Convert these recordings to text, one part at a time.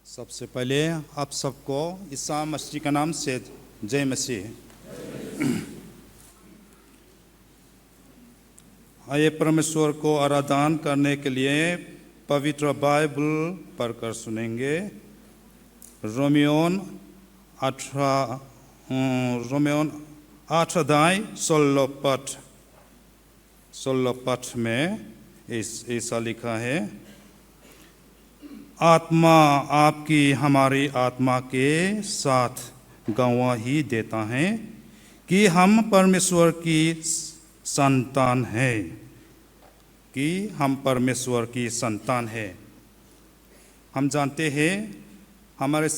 सबसे पहले आप सबको ईसा मसीह का नाम से जय मसीह। आइए परमेश्वर को आराधना करने के लिए पवित्र बाइबल पढ़कर सुनेंगे। रोमियोन 18, रोमियोन 8 अध्याय 16 पद, 16 पद में ऐसा लिखा है, आत्मा आपकी हमारी आत्मा के साथ गवाही देता है कि हम परमेश्वर की संतान है, कि हम परमेश्वर की संतान है। हम जानते हैं हमारे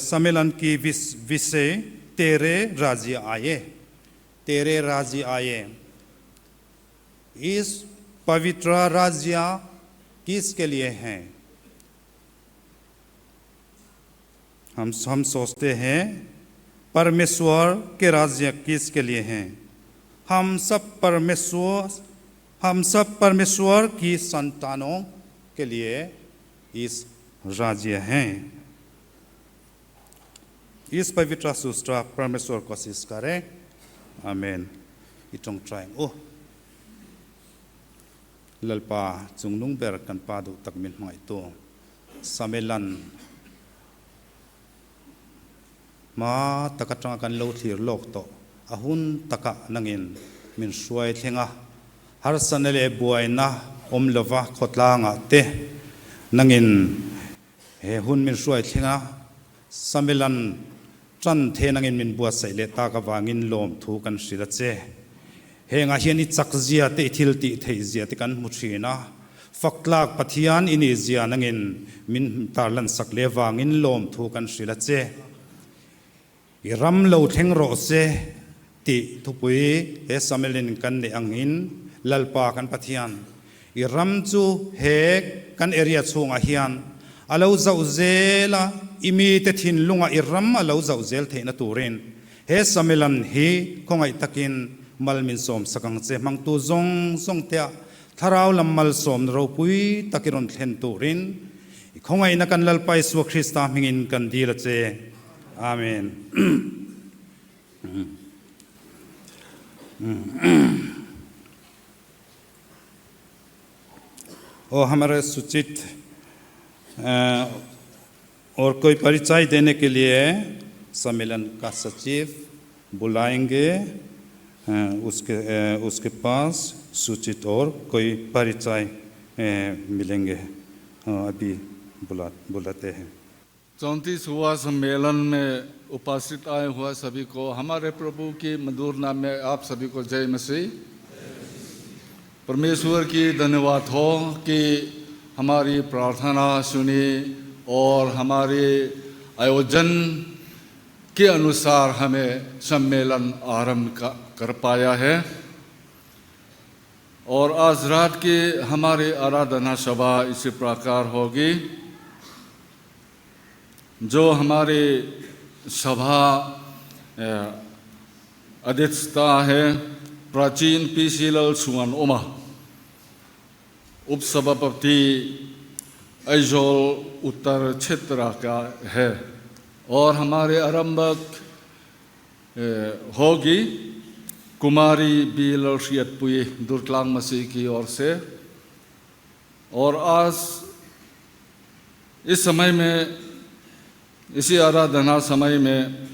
सम्मेलन की विषय तेरे राज्य आए, तेरे राज्य आए। इस पवित्र राज्य किसके लिए हैं? हम सोचते हैं परमेश्वर के राज्य किसके लिए हैं? हम सब परमेश्वर की संतानों के लिए इस राज्य हैं। इस पवित्र सूत्र परमेश्वर कोशिश करें। आमीन। इटोंग ट्राइंग ओ ललपा चुंगनुंग ber kan pa du tak min hmangai tu samelan ma takatanga kan lo thlir lok to ahun taka nangin min hruai thlenga har sanele buaina om lova khotlanga te nangin he hun min hruai thlenga samelan tran the nangin min bua sai le ta ka wangin lom thu kan hrila che. Henga hian i chak zia te thil ti thei zia te kan mu thina faklak pathian ini zia nangin min tarlan sak le wangin lom thu kan hrila che. I ram lo thleng ro se ti thupui he samelin kan ne angin lalpa kan pathian i ram chu he kan area chunga hian alo zau zela imi te thin lunga i ram alo zau zel theina turin he samelan hi khongai takin malmin som sakang che mang tu zong zong te tharau lammal som ro pui takiron thlen turin khongai na kan lalpai su Krista mingin kan dil che. Amen. और हमारे सूचित और कोई परिचय देने के लिए सम्मेलन का सचिव बुलाएंगे, उसके पास सूचित और कोई परिचय मिलेंगे। अभी बुलाते हैं। 34वां सम्मेलन में उपस्थित आए हुआ सभी को हमारे प्रभु के मधुर नाम में आप सभी को जय मसीह। परमेश्वर की धन्यवाद हो कि हमारी प्रार्थना सुनी और हमारे आयोजन के अनुसार हमें सम्मेलन आरंभ कर पाया है। और आज रात की हमारी आराधना सभा इसी प्रकार होगी। जो हमारी सभा अध्यक्षता है प्राचीन पी सी लाल सुअन उमा, उपसभापति ऐजोल उत्तर क्षेत्र का है। और हमारे आरंभक होगी कुमारी बी ललसियतपुई दुर्तलांग मसीह की ओर से। और आज इस समय में इसी आराधना समय में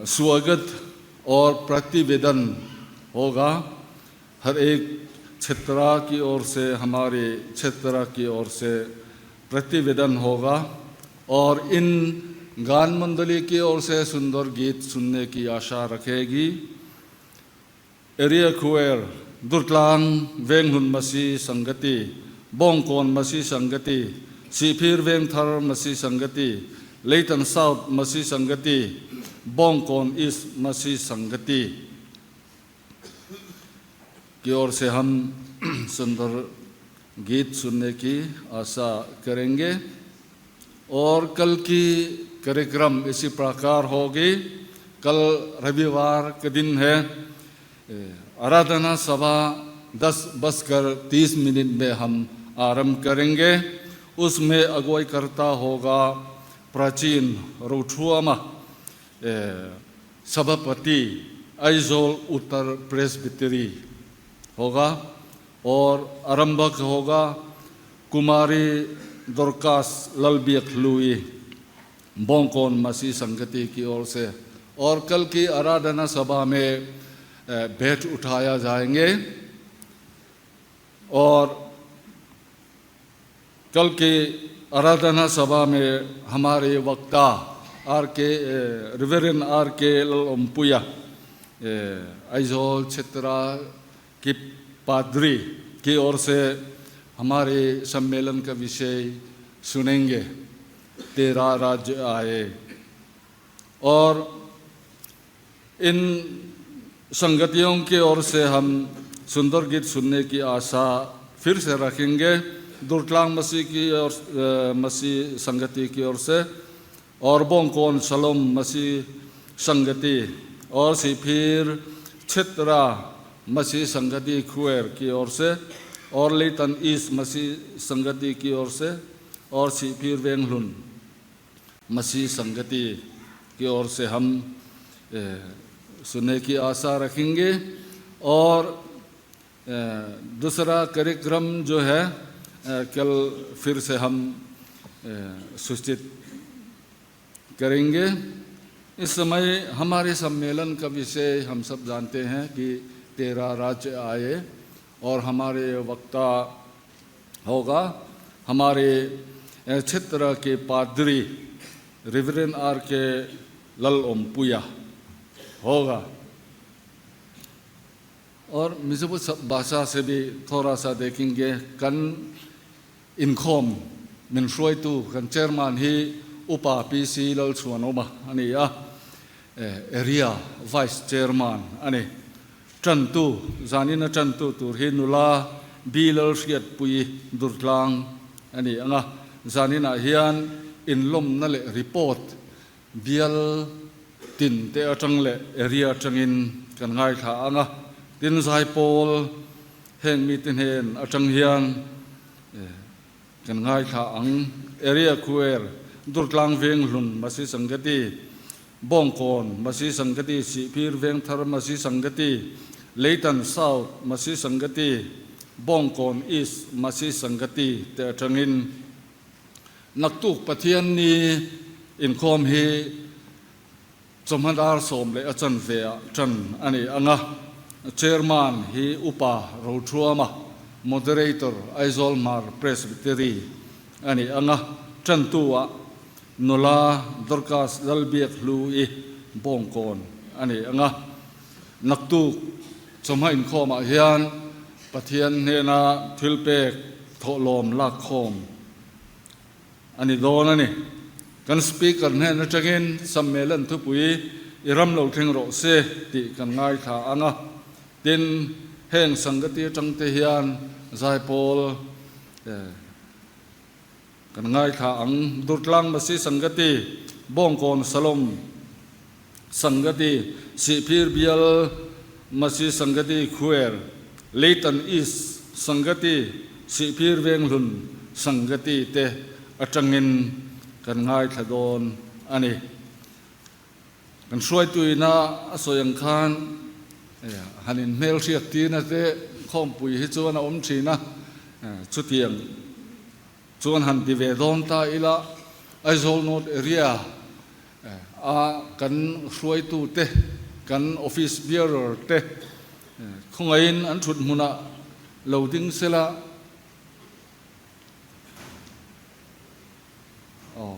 स्वागत और प्रतिवेदन होगा। हर एक क्षेत्र की ओर से हमारे क्षेत्र की ओर से प्रतिवेदन होगा। और इन गान मंडली की ओर से सुंदर गीत सुनने की आशा रखेगी। एरिया कुएर दुर्तलांग वेंगहुन मसीह संगति, बोंगकोन मसीह संगति, सिफिर वेंगथर मसीह संगति, लेटन साउथ मसीह संगति, बोंगकोन ईस्ट मसीह संगति की ओर से हम सुंदर गीत सुनने की आशा करेंगे। और कल की कार्यक्रम इसी प्रकार होगी। कल रविवार के दिन है। आराधना सभा 10:30 में हम आरंभ करेंगे। उसमें अगुवाई करता होगा प्राचीन रोठुआमा सभापति आइजोल उत्तर प्रेसबिटरी होगा और आरंभक होगा कुमारी दोरकास ललबियक लुई बोंगकोन मसीह संगति की ओर से। और कल की आराधना सभा में भेंट उठाया जाएंगे और कल की आराधना सभा में हमारे वक्ता are के रिवेरेंड are के ललओमपुया आइजोल क्षेत्र की पादरी की ओर से हमारे सम्मेलन का विषय सुनेंगे, तेरा राज्य आए। और इन संगतियों की ओर से हम सुंदर गीत सुनने की आशा फिर से रखेंगे। दुर्टलांग मसीह की और मसीह संगति की ओर से और बोंगकोन सलोम मसीह संगति और सिफिर क्षेत्रा मसीह संगति खुएर की ओर से और लेतन ईस्ट मसीह संगति की ओर से और सिफिर वेंगलुन मसीह संगति की ओर से हम सुनने की आशा रखेंगे। और दूसरा कार्यक्रम जो है कल फिर से हम सूचित करेंगे। इस समय हमारे सम्मेलन का विषय हम सब जानते हैं कि तेरा राज्य आए और हमारे वक्ता होगा हमारे क्षेत्र के पादरी रिवरेंड are के लल ओमपुया होगा। और मिजो भाषा से भी थोड़ा सा देखेंगे। Kan inkhawm min hruaitu kan chairman hi Upa PC Lalchhuanawma a ni a, area vice chairman a ni. Tantu zanina tantu tur hi nula B Lalhriatpui Durtlang a ni ang a, zaninah hian inlawmna leh report bial tin te atang leh area atangin kan ngaithla ang a, tin zaipawl heng mite hnen atang hian kan ngaithla ang. Area Khuer, Durtlang Venghlun Masi Sangati, Bawngkawn Masi Sangati, Sihphir Vengthar Masi Sangati, Leitan South Masi Sangati, Bawngkawn East Masi Sangati te atangin naktuk Pathian ni inkhawm hi chawhma dar 10 a chanve ah tan a ni ang a. Chairman hi Upa Rothuama, Moderator Aizawl Hmar Presbytery a ni ang a. Tantu ah Nula Dorcas Lalbiak Hlu i Bawngkawn a ni ang a. Naktuk chawhma inkhawm ah hian Pathian hnena thilpek thawhlawm lakkhawm a ni dawn a ni. Kan Speaker hnen atangin Sammelan thupui i ram lo thleng rawh se tih kan ngaithla ang a. Tin, heng Sangati atang te hian Zaipawl kan ngaithla ang. Durtlang Masi Sangati, Bawngkawn Salom Sangati, Sihphir Bial Masi Sangati Khuer, Leitan East Sangati, Sihphir Venghlun Sangati te atangin kan ngaithla dawn a ni. Kan hruaituina a sawi ang khan han inhmel hriat tirna te khawmpui hi chuan a awm thin a, chutiang chuan han ti ve dawn ta ila Aizawl North Area a kan hruaitu te, kan office bearer te khawngaihin an thut hmunah lo ding sela. Aw,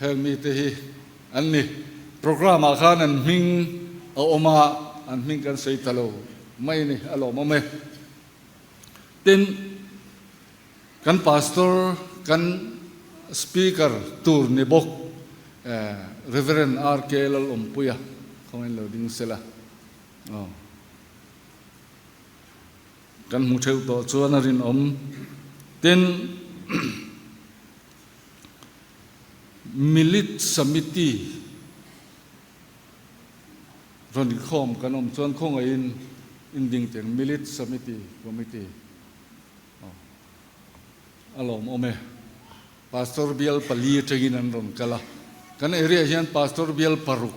heng mite hi an ni. Programme ah khan an hming a awm a, an hming kan sawi ta lo mai a ni, a lawmawm e. Tin, kan pastor, kan speaker tur ni bawk Reverend RK Lalawmpuia khawngain lo ding sela. Aw. Kan hmu theuh tawh chuan a rinawm. Tin, Milit Samiti rawn inkhawm kan awm chuan khawngaihin in ding teng Milit Samiti Committee. A lawmawm e. Pastor bial pali atangin an rawn kal a. Kan area hian Pastor bial paruk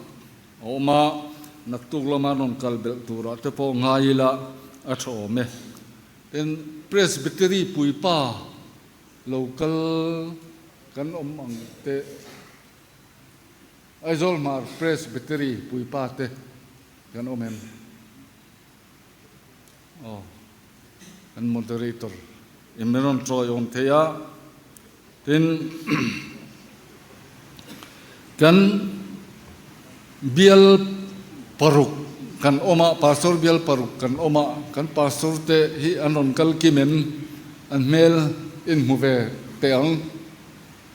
a awm a, naktuk lama rawn kal belh turah te pawh ngai ila a tha awm e. Tin, Presbytery puipa lo kal kan awm ang teh. Aizawl Hmar Presbytery puipa te kan awm em? Aw, kan moderator in min rawn chawi awm thei a, tin kan bial paruk kan awm a, pastor bial paruk kan awm a, kan pastor te hi an rawn kal kim em? An hmel in hmu ve teh ang,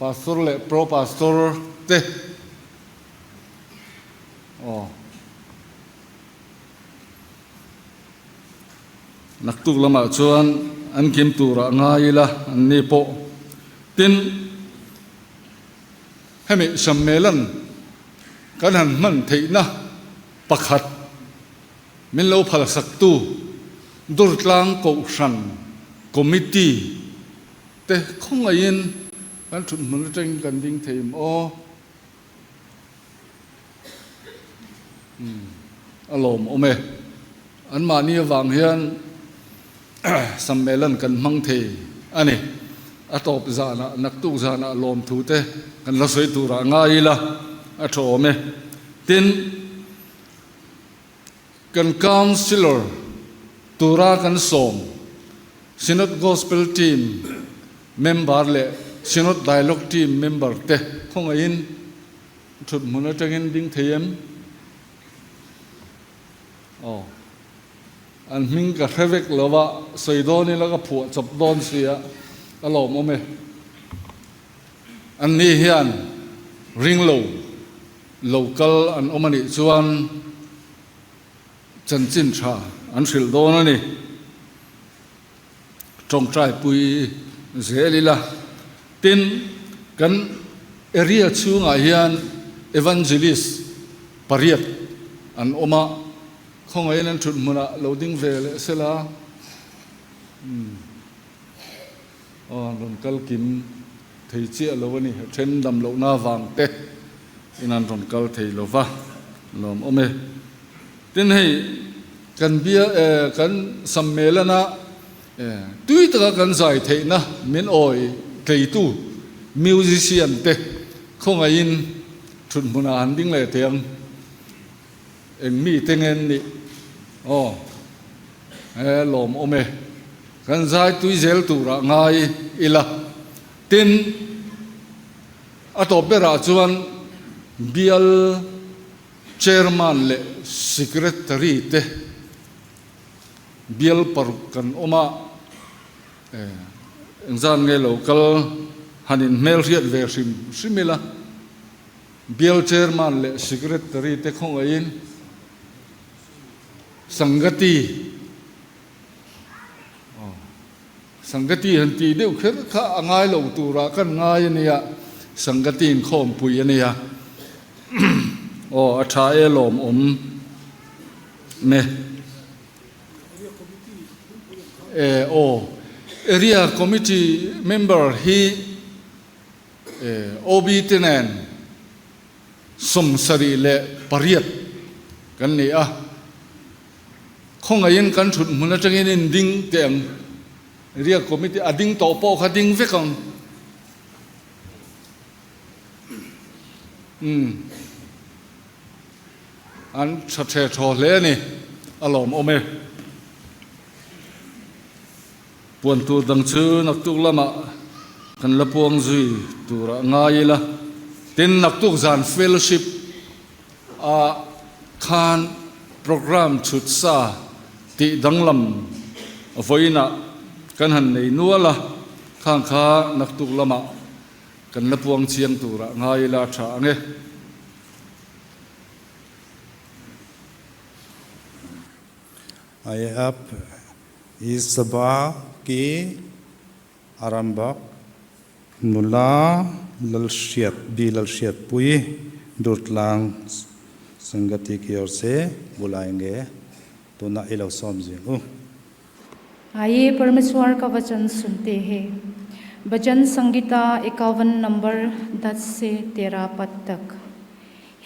pastor leh pro pastor te. Aw. Naktuk lamah chuan an kim turah ngai ila an ni pawh. Tin, hemi Sammelan kan han hman theihna pakhat min lo phalsaktu Durtlang Kohhran Committee te khawngaihin kan thut hmun atangin kan ding thei em aw? A lawmawm e. Anmahni avang hian Sammelan kan hmang thei a ni. A tawp zanah, naktuk zanah lawmthu te kan la sawi turah ngai ila a tha awm e. Tin, kan Councillor tura kan sawm Synod Gospel Team member leh Synod Dialogue Team member te khawngaihin thut hmun atangin ding thei em? Aw, an hming ka hre vek lo va, sawi dawn ila ka phuah chawp dawn si a, a lawmawm e. Anni hian ring lo lo kal an awm a nih chuan chanchin tha an hrilh dawn a ni. Tawngtai pui zel ila. Tin, kan area chhungah hian Evangelist pariat an awm a, khawngaihin an thut hmunah lo ding ve leh sela. Umm. Aw, an rawn kal kim thei chiah lo a ni. A then dam lohna avang te in an rawn kal thei lo va, lawm awm e. Tin hei kan bia eh kan sammelana eh tui taka kan zai theihna min awi tleitu musician te khawngaihin thut hmunah han ding leh thei ang. Eng mi te nge an nih? Aw he lawm awm e. Kan zai tui zel turah ngai ila. Tin a tawp berah chuan bial Chairman leh Secretary te bial paruk kan awm a, engzan nge lo kal han inhmel hriat ve hrim hrim ila, bial Chairman leh Secretary te khawngaihin Sangati Sangati han tih deuh kher kha a ngai lo turah kan ngai a nia, Sangati inkhawmpui a nia. Aw a tha e lawmawm me. E aw Area Committee member hi e OB te nen 78 kan ni a. Khawngaihin kan thut hmun atangin in ding teh ang. Area Committee a ding tawh pawh kha ding vek ang. Umm. An tha the thaw hle a ni. A lawmawm e. Puan tur dang chu naktuk lamah kan la puang zui turah ngai ila. Tin, naktuk zan fellowship ah khan programme chhut sa tih danglam vawiinah kan han nei nual a, khang kha naktuk lamah kan la puang chiang turah ngai ila tha ang e. Aye ab i sabha ki Arambak nula Lalhriat B Lalhriatpui Durtlang Sangati ki or se bulai nge tunah i lo sawm zing u. Aye परमेश्वर का वचन सुनते हैं। भजन संगीता 51 नंबर 10 से 13 पद तक।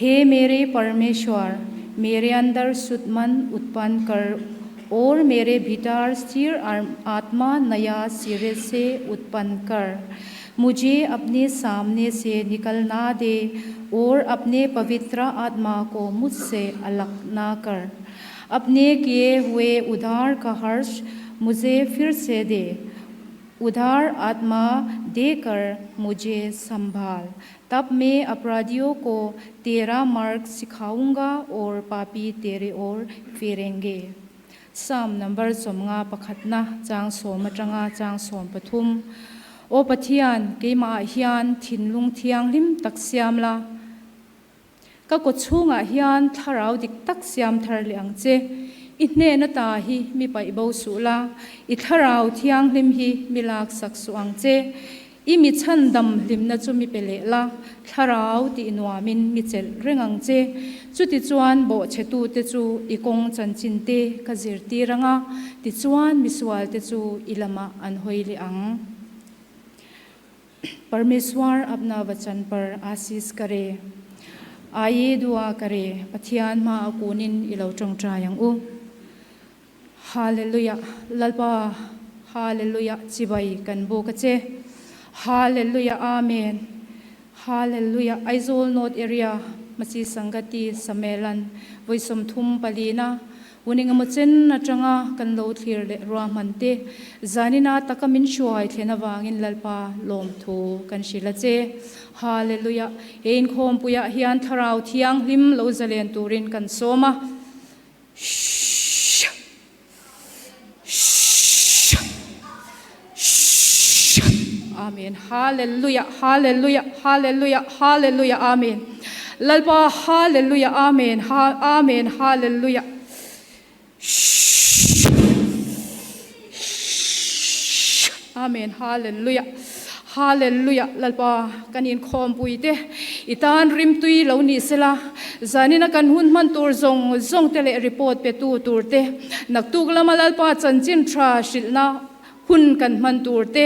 हे मेरे परमेश्वर, मेरे अंदर शुद्ध मन उत्पन्न कर और मेरे भीतर स्थिर आत्मा नया सिरे से उत्पन्न कर। मुझे अपने सामने से निकलना दे और अपने पवित्र आत्मा को मुझसे अलग ना कर। अपने किए हुए उद्धार का हर्ष मुझे फिर से दे, उदार आत्मा देकर मुझे संभाल। तब मैं अपराधियों को तेरा मार्ग सिखाऊंगा और पापी तेरे ओर फिरेंगे। Psalm number 51 chang 10 atanga chang 13. Aw Pathian, keimahah hian thinlung thianghlim tak siam la, ka kawchhungah hian thlarau dik tak siam thar leh ang che. I hnen ata hi mi paih bo suh la, i thlarau thianghlim hi mi laksak suh ang che. I mi chhandam hlimna chu mi pe leh la, thlarau tih nuamin mi chelh reng ang che. Chutichuan bawhchhetute chu i kawng chanchinte ka zirtir ang a, tichuan misualte chu i lamah an hawi leh ang. Parmeswar apna vachan par asis kare. Aye dua kare, Pathian hmaah kunin i lo tawngtai ang u. Hallelujah Lalpa Hallelujah chibai kan buk a che Hallelujah Amen Hallelujah Aizawl North Area Machi Sangati Samelan vawi 34 na hun engemaw chen atanga kan lo thlir leh ruahman te zanina taka min hruai thlen avangin Lalpa lawmthu kan hrilh a che Hallelujah He inkhawmpuiah hian Thlarau Thianghlim lo zalen turin kan sawm a. Amen. Hallelujah. Hallelujah. Hallelujah. Hallelujah. Amen. Lalpa Hallelujah. Amen. Ha Amen. Hallelujah. Amen. Hallelujah. Hallelujah. Lalpa kan inkhawmpui te i tan rimtui lo ni sela zanina kan hun hman tur zawng zawng te leh report pe tu tur te naktuk lama Lalpa chanchin tha hrilhna hun kan hman tur te,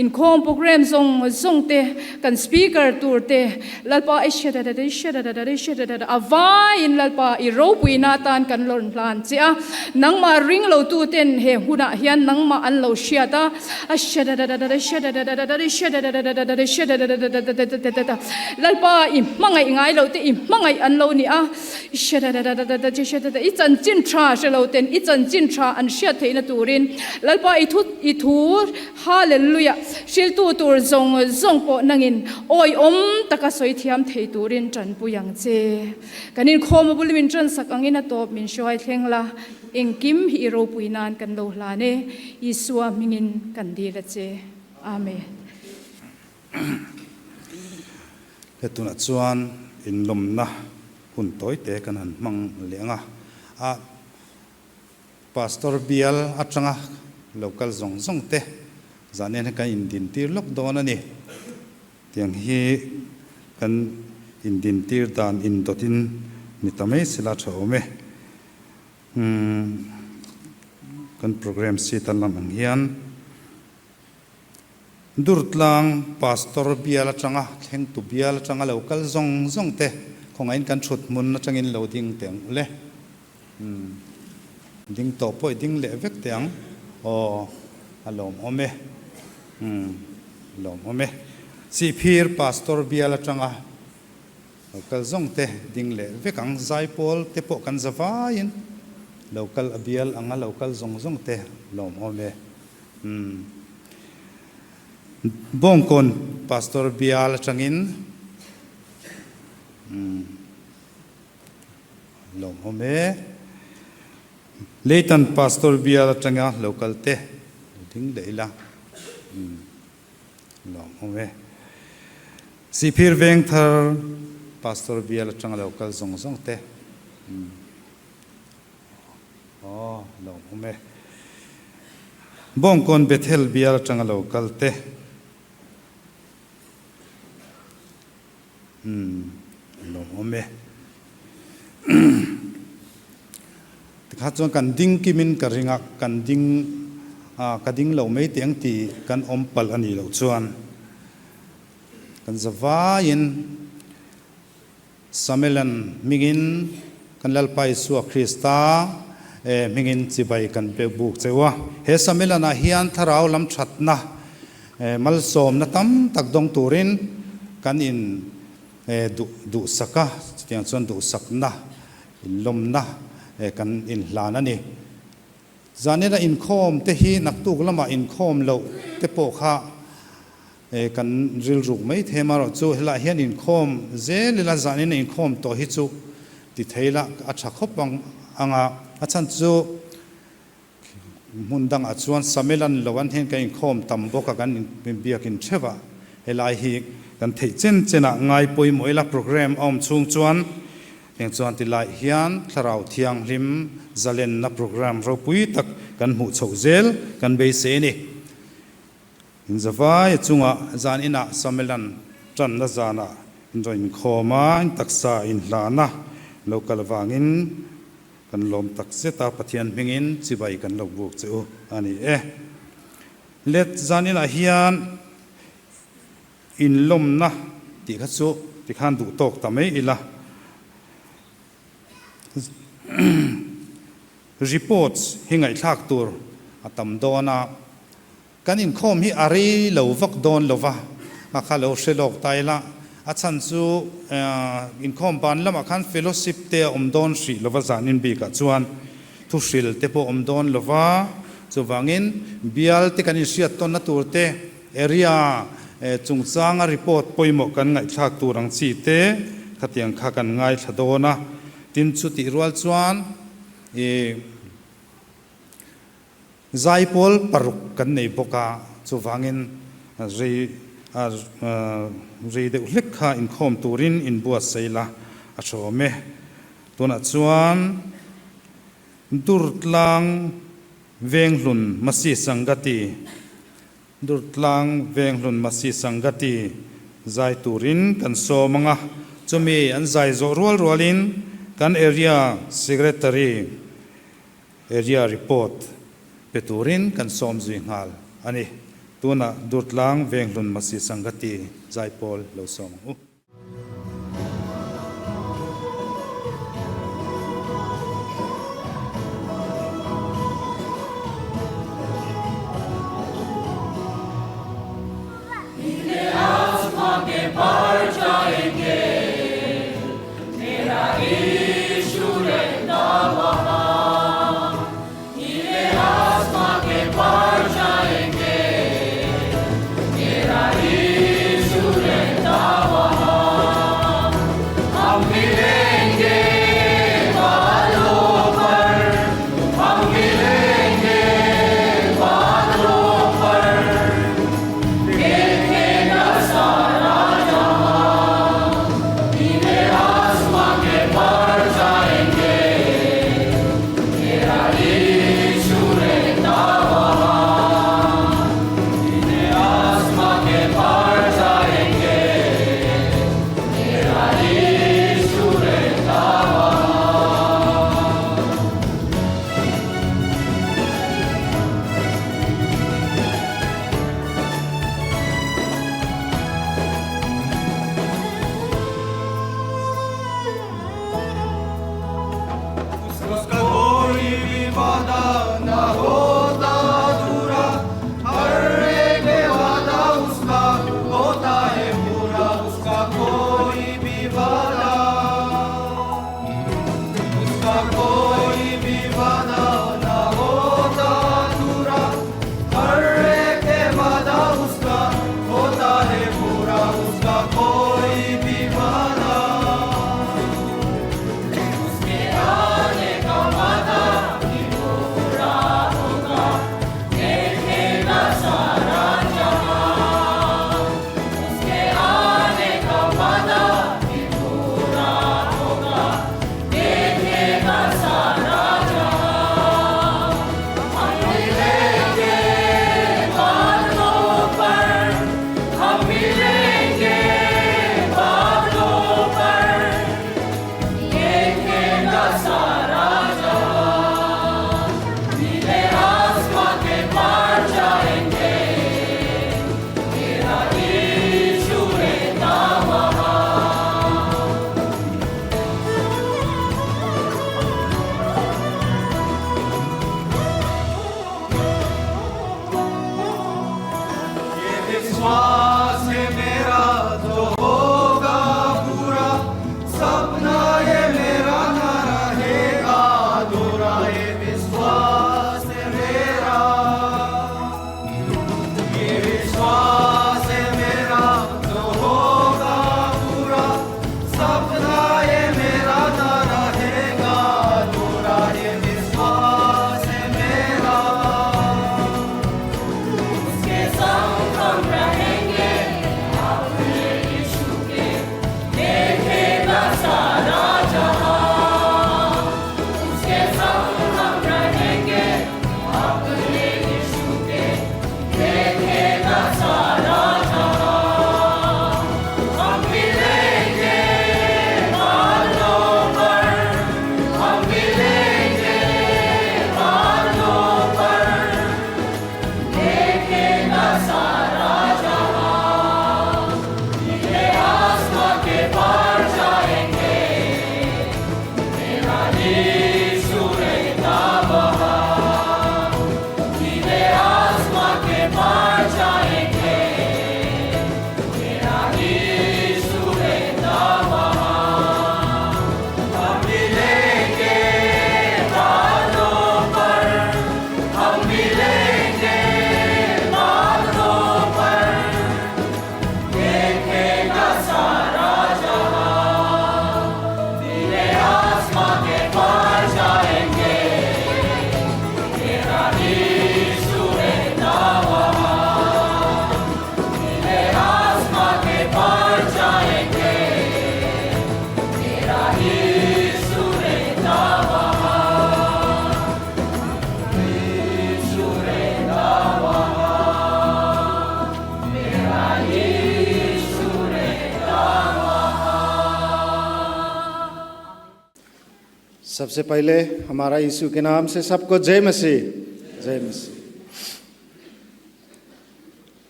inkhawm program zawng zawng te, kan speaker tur te, Lalpa i hre da da i hre da da i hre da da a vaiin Lalpa i ropuina atan kan lawrn hlan che a, nangmah ring lo tu ten he hunah hian nangmah an lo hriat a, a hre da da da i hre da da da i hre da da da i hre da da da da Lalpa i hmangaih ngai lo te i hmangaih an lo ni a, i hre da da da da i hre da da i chanchin tha hre lo ten i chanchin tha an hriat theihna turin Lalpa i thu i thu Hallelujah hriltu tur zawng zawng pawh nangin awihawm taka sawi thiam thei turin tanpui ang che. Kan inkhawm a bul min tansak angin a tawp min hruai thleng la, engkim hi i ropui nan kan lo hlan e, Isua hmingin kan dil a che. Amen. He tunah chuan inlawmna hun tawi te kan han hmang leh ang a, a Pastor bial atanga lo kal zawng zawng te zan en hi kan indintir lawk dawn a ni. Tiang hi kan indintir dan indawtin ni ta mai sela tha awm e. Umm kan program sheet a lan ang hian Durtlang Pastor bial atanga thlengtu bial atanga lo kal zawng zawng te khawngaihin kan thut hmun atangin lo ding teh ang u le. Umm ding tawh pawh i ding leh vek teh ang aw a lawmawm e umm a lawmawm e Sihphir Pastor bial atanga lo kal zawng te ding leh vek ang Zaipawl te pawh kan za vaiin lo kal a bial anga lo kal zawng zawng te lawmawm e umm Bawngkawn Pastor bial atangin umm. Lawmawm e. Leitan Pastor bial atanga lo kal te lo ding leh ila. Umm. Lawmawm e. Sihphir Vengthar Pastor bial atanga lo kal zawng zawng te. Umm. Aw, lawmawm e. Bawngkawn Bethel bial atanga lo kal te. Umm lawmawm e. Tikha chuan kan ding kimin ka ring a, kan ding ka ding lo mai teh ang tih kan awm palh a nih loh chuan kan zavaiin Samelan hmingin kan Lalpa Isua Krista hmingin chibai kan pe buk cheu a. He Samelanah hian thlarau lam thatna malsawmna tam tak dawng turin kan in duh duhsak a, chutiang chuan duhsakna inlawmna kan inhlan a ni. Zanina inkhawm te hi naktuk lamah inkhawm loh te pawh kha kan rilruk mai thei amaherawh chu helaiah hian inkhawm zel ila zanina inkhawm tawh hi chu ti thei la a tha khawp ang ang a, a chhan chu hmun dangah chuan Samelan lo an hian kan inkhawm tam bawk a kan inbiakin theuh a, helai hi kan theih chen chenah ngai pawimawh ila programme a awm chhung chuan Heng chuan ti lai hian Thlarau Thianghlim zalenna programme ropui tak kan hmuh chhoh zel kan beisei a ni. Inzavai chunga zan inah Samelan tanna zanah inrawn inkhawm a, in taksa inhlahna lo kal avangin kan lawm tak zet a, Pathian hmingin chibai kan lo buk che u a ni e. Let zan inah hian Inlawmna tih kha chu tikhan duh tawk ta mai ila. Reports hi ngaihthlak tur a tam dawn a, kan inkhawm hi a rei lo vak dawn lo va, a kha lo hre lawk ta ila. A chhan chu inkhawm ban lamah khan fellowship te a awm dawn hrih lo va, zan inbikah chuan thuhril te pawh a awm dawn lo va, chuvangin bial te kan inhriat tawnna tur te, Area chungchanga report pawimawh kan ngaihthlak tur ang chi te khatiang kha kan ngaithla dawn a, tin chutih rual chuan ih zaipawl paruk kan nei bawk a, chuvangin rei rei deuh hlek kha inkhawm turin inbuatsaih la a tha awm e. Tunah chuan Durtlang Venghlun Masi Sangati, Durtlang Venghlun Masi Sangati zai turin kan sawm ang a, chumi an zai zawh rual rualin kan Area Secretary Area Report pe turin kan sawm zui nghal a ni. Tunah Durtlang Venghlun Masi Sangati zai pawl lo sawm ang u. सबसे पहले हमारा यीशु के नाम से सबको जय मसीह, जय मसीह।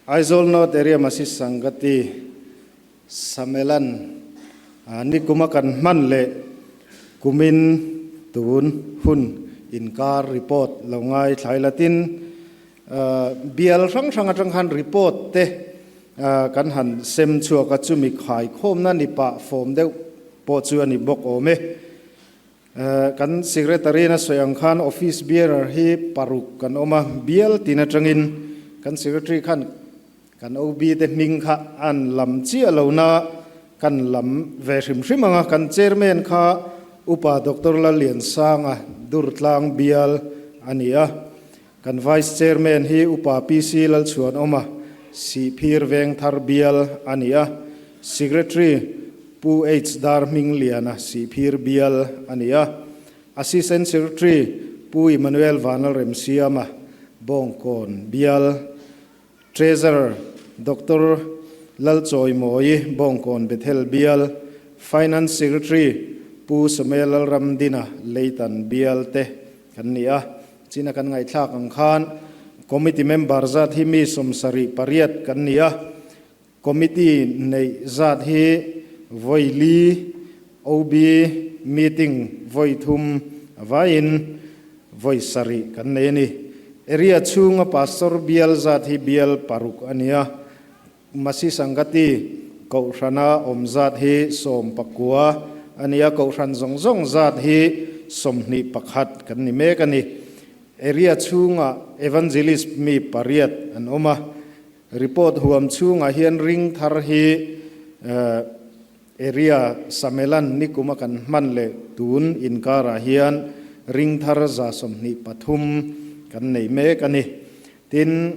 Aizawl North Area Masi Sangati Samelan nikuma kan hman leh kumin tun hun inkar report lo ngai thlai latin bial hrang hrang atang khan report te kan han sem chhuak a, chumi khaikhawmna ni pah fawm deuh pawh chu a ni bawk awm e. Kan Secretary in a sawi ang khan Office Bearer hi paruk kan awm a, bial tin atangin kan Secretary khan kan OB te hming kha an lam chiah lo na kan lam ve hrim hrim ang a, kan Chairman kha Upa Doctor Lalliansanga Durtlang bial a ni a, kan Vice Chairman hi Upa PC Lalchhuanawma Sihphir Vengthar bial a ni a, Secretary Pu H Darhmingliana Sihphir bial a ni a, Assistant Secretary Pu Emmanuel Vanlalremsiama Bawngkawn bial, Treasurer Doctor Lalchawimawi Bawngkawn Bethel bial, Finance Secretary Pu Samuel Lalramdina Leitan bial te kan ni a. China kan ngaihthlak ang khan Committee member zat hi mi 78 kan ni a, Committee neih zat hi vawi li, OB meeting vawi thum vaiin vawi sarih kan nei a ni. Area chhunga Pastor bial zat hi bial paruk a ni a, Masi Sangati Kohhrana awm zat hi 19 a ni a, Kohhran zawng zawng zat hi 21 kan ni mek a ni. Area chhunga Evangelist mi pariat an awm a, Report huam chhungah hian ring thar hi area Samelan nikuma kan hman leh tun inkarah hian ring thar 123 kan nei mek a ni. Tin,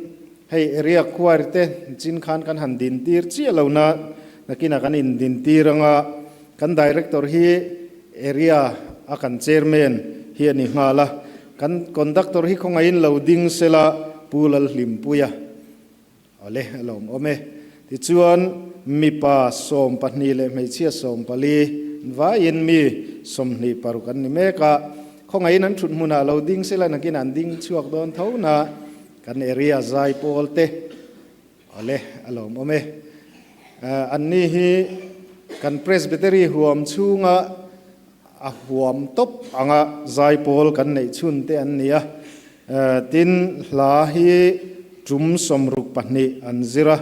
hei area choir te chin khan kan han din tir chiah lo na, nakinah kan in din tir anga kan director hi area a kan chairman hi a ni nghal a, Kan conductor hi khawngaihin lo ding sela Pu Lalhlimpuia. Awle, a lawm awm e. Tichuan, mipa 12 leh hmeichhia 14 vaiin mi 26 an ni mek a. Khawngaihin an thut hmunah lo ding sela nakin an ding chhuak dawn tho na kan area zai pawl te. Awle, a lawm awm e. Anni hi kan Presbytery huam chhunga a huam tawp anga zai pawl kan neih chhun te an ni a. Tin, hla hi tum 62 an zir a,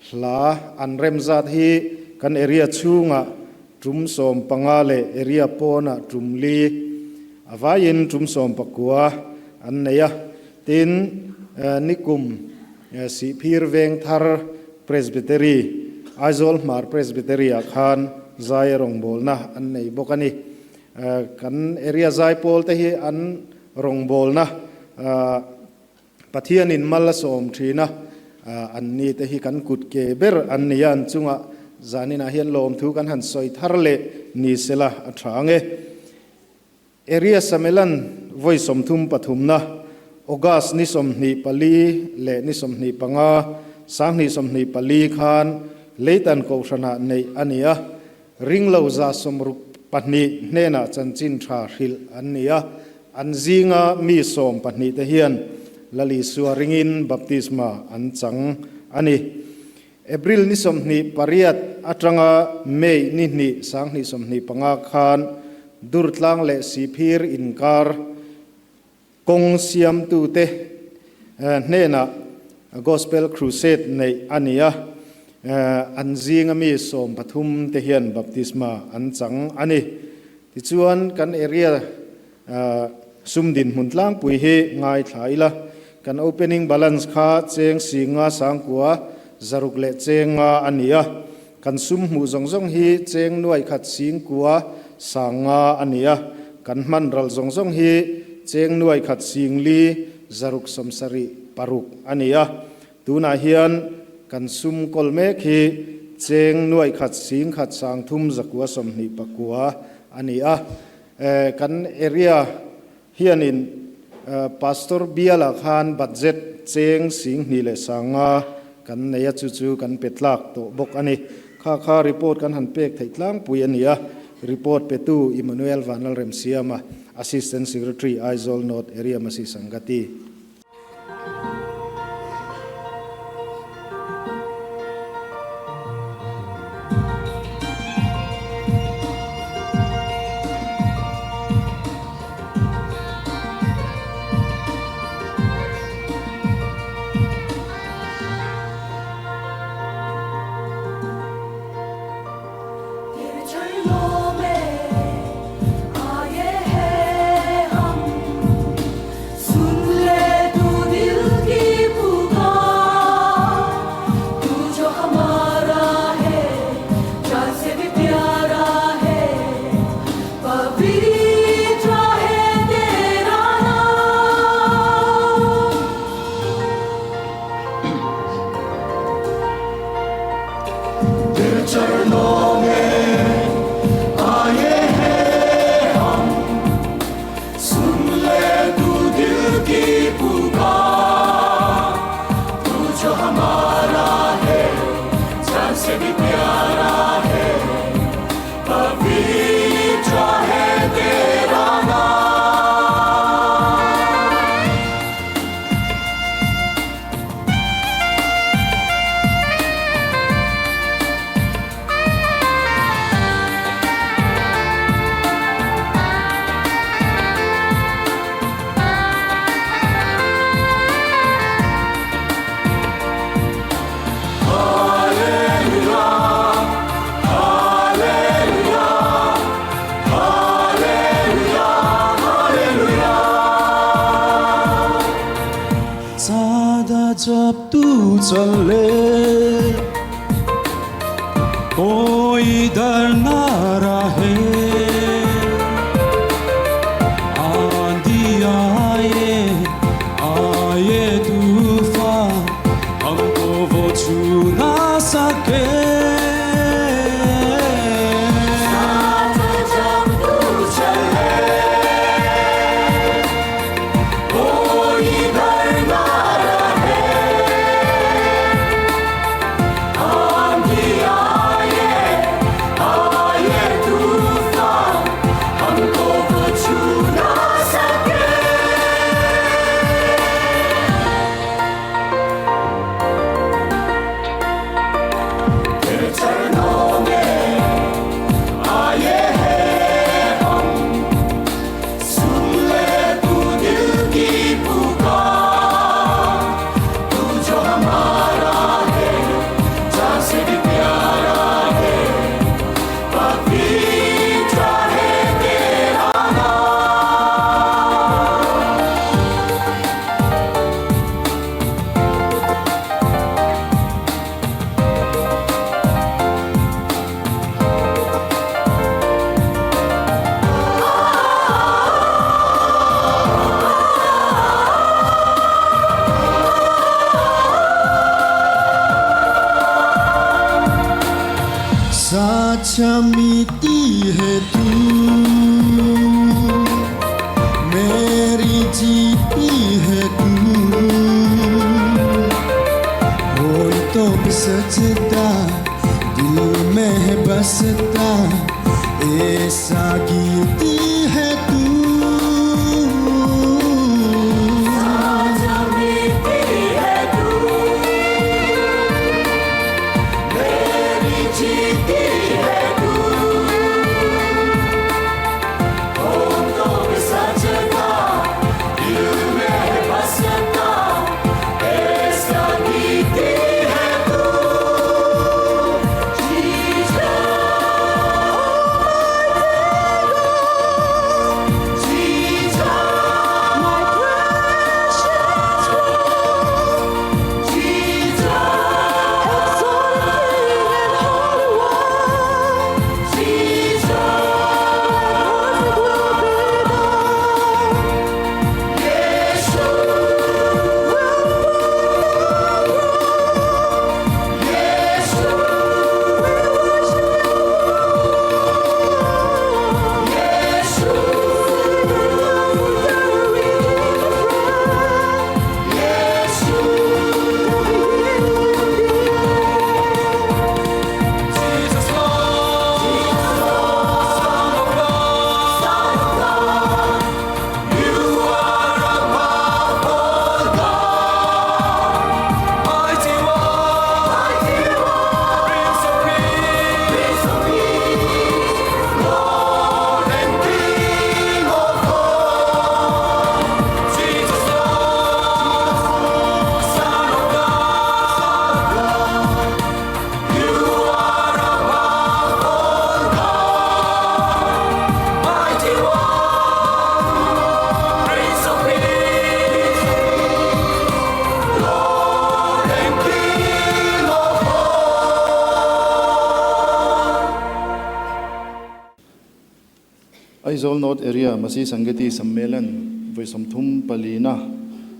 hla an rem zat hi kan area chhunga tum 15 leh area pawnah tum li, a vaiin tum 19 an nei a. Tin, nikum Sihphir Vengthar Presbytery, Aizawl Hmar Presbytery-ah khan zai rawngbawlna an nei bawk a ni. Kan area zaipawl te hi an rawngbawlna Pathianin mal a sawm thin a, an ni te hi kan kut ke ber an ni a, an chungah zaninah hian lawmthu kan han sawi thar leh ni sela a tha ang e. Area Samelan vawi 33na, August ni 24 leh ni 25, 2024 khan Leitan Kohhranah neih a ni a, ringlo 62 hnenah chanchin tha hrilh an ni a, an zinga mi 12 te hian Lal Isua ringin baptisma an chang a ni. April ni 28 atanga May ni hnih 2025 khan Durtlang leh Sihphir inkar kawng siamtute hnenah Gospel Crusade neih a ni a, an zinga mi 13 te hian baptisma an chang a ni. Tichuan kan area sum dinhmun tlangpui hi ngaithla ila, kan opening balance kha cheng singa sangkua zaruk leh chenga a ni a, kan sum hmuh zawng zawng hi cheng nuai khat singkua sanga a ni a, kan hman ral zawng zawng hi cheng nuai khat singli zaruk 76 a ni a, tunah hian kan sum kawl mek hi cheng nuai khat sing khat sang thum zakua 29 a ni a. Kan area hianin Pastor bialah khan budget cheng 2000 leh sanga kan nei a, chu chu kan pe tlak tawh bawk a ni. Kha kha report kan han pek theih tlangpui a ni a. Report petu Emmanuel Vanlalremsiama, Assistant Secretary, Aizawl North Area Masi Sangati. जब तू चले कोई डर ना रहे आंधी आए आए तूफान हमको वो छू ना सके साचा मिट्टी है तू मेरी जीती है तू कोई तो भी सजदा दिल में है बसता ऐसा गीती है तू Jesus. Aizawl North Area Masi Sangati Sammelan vawi 34 na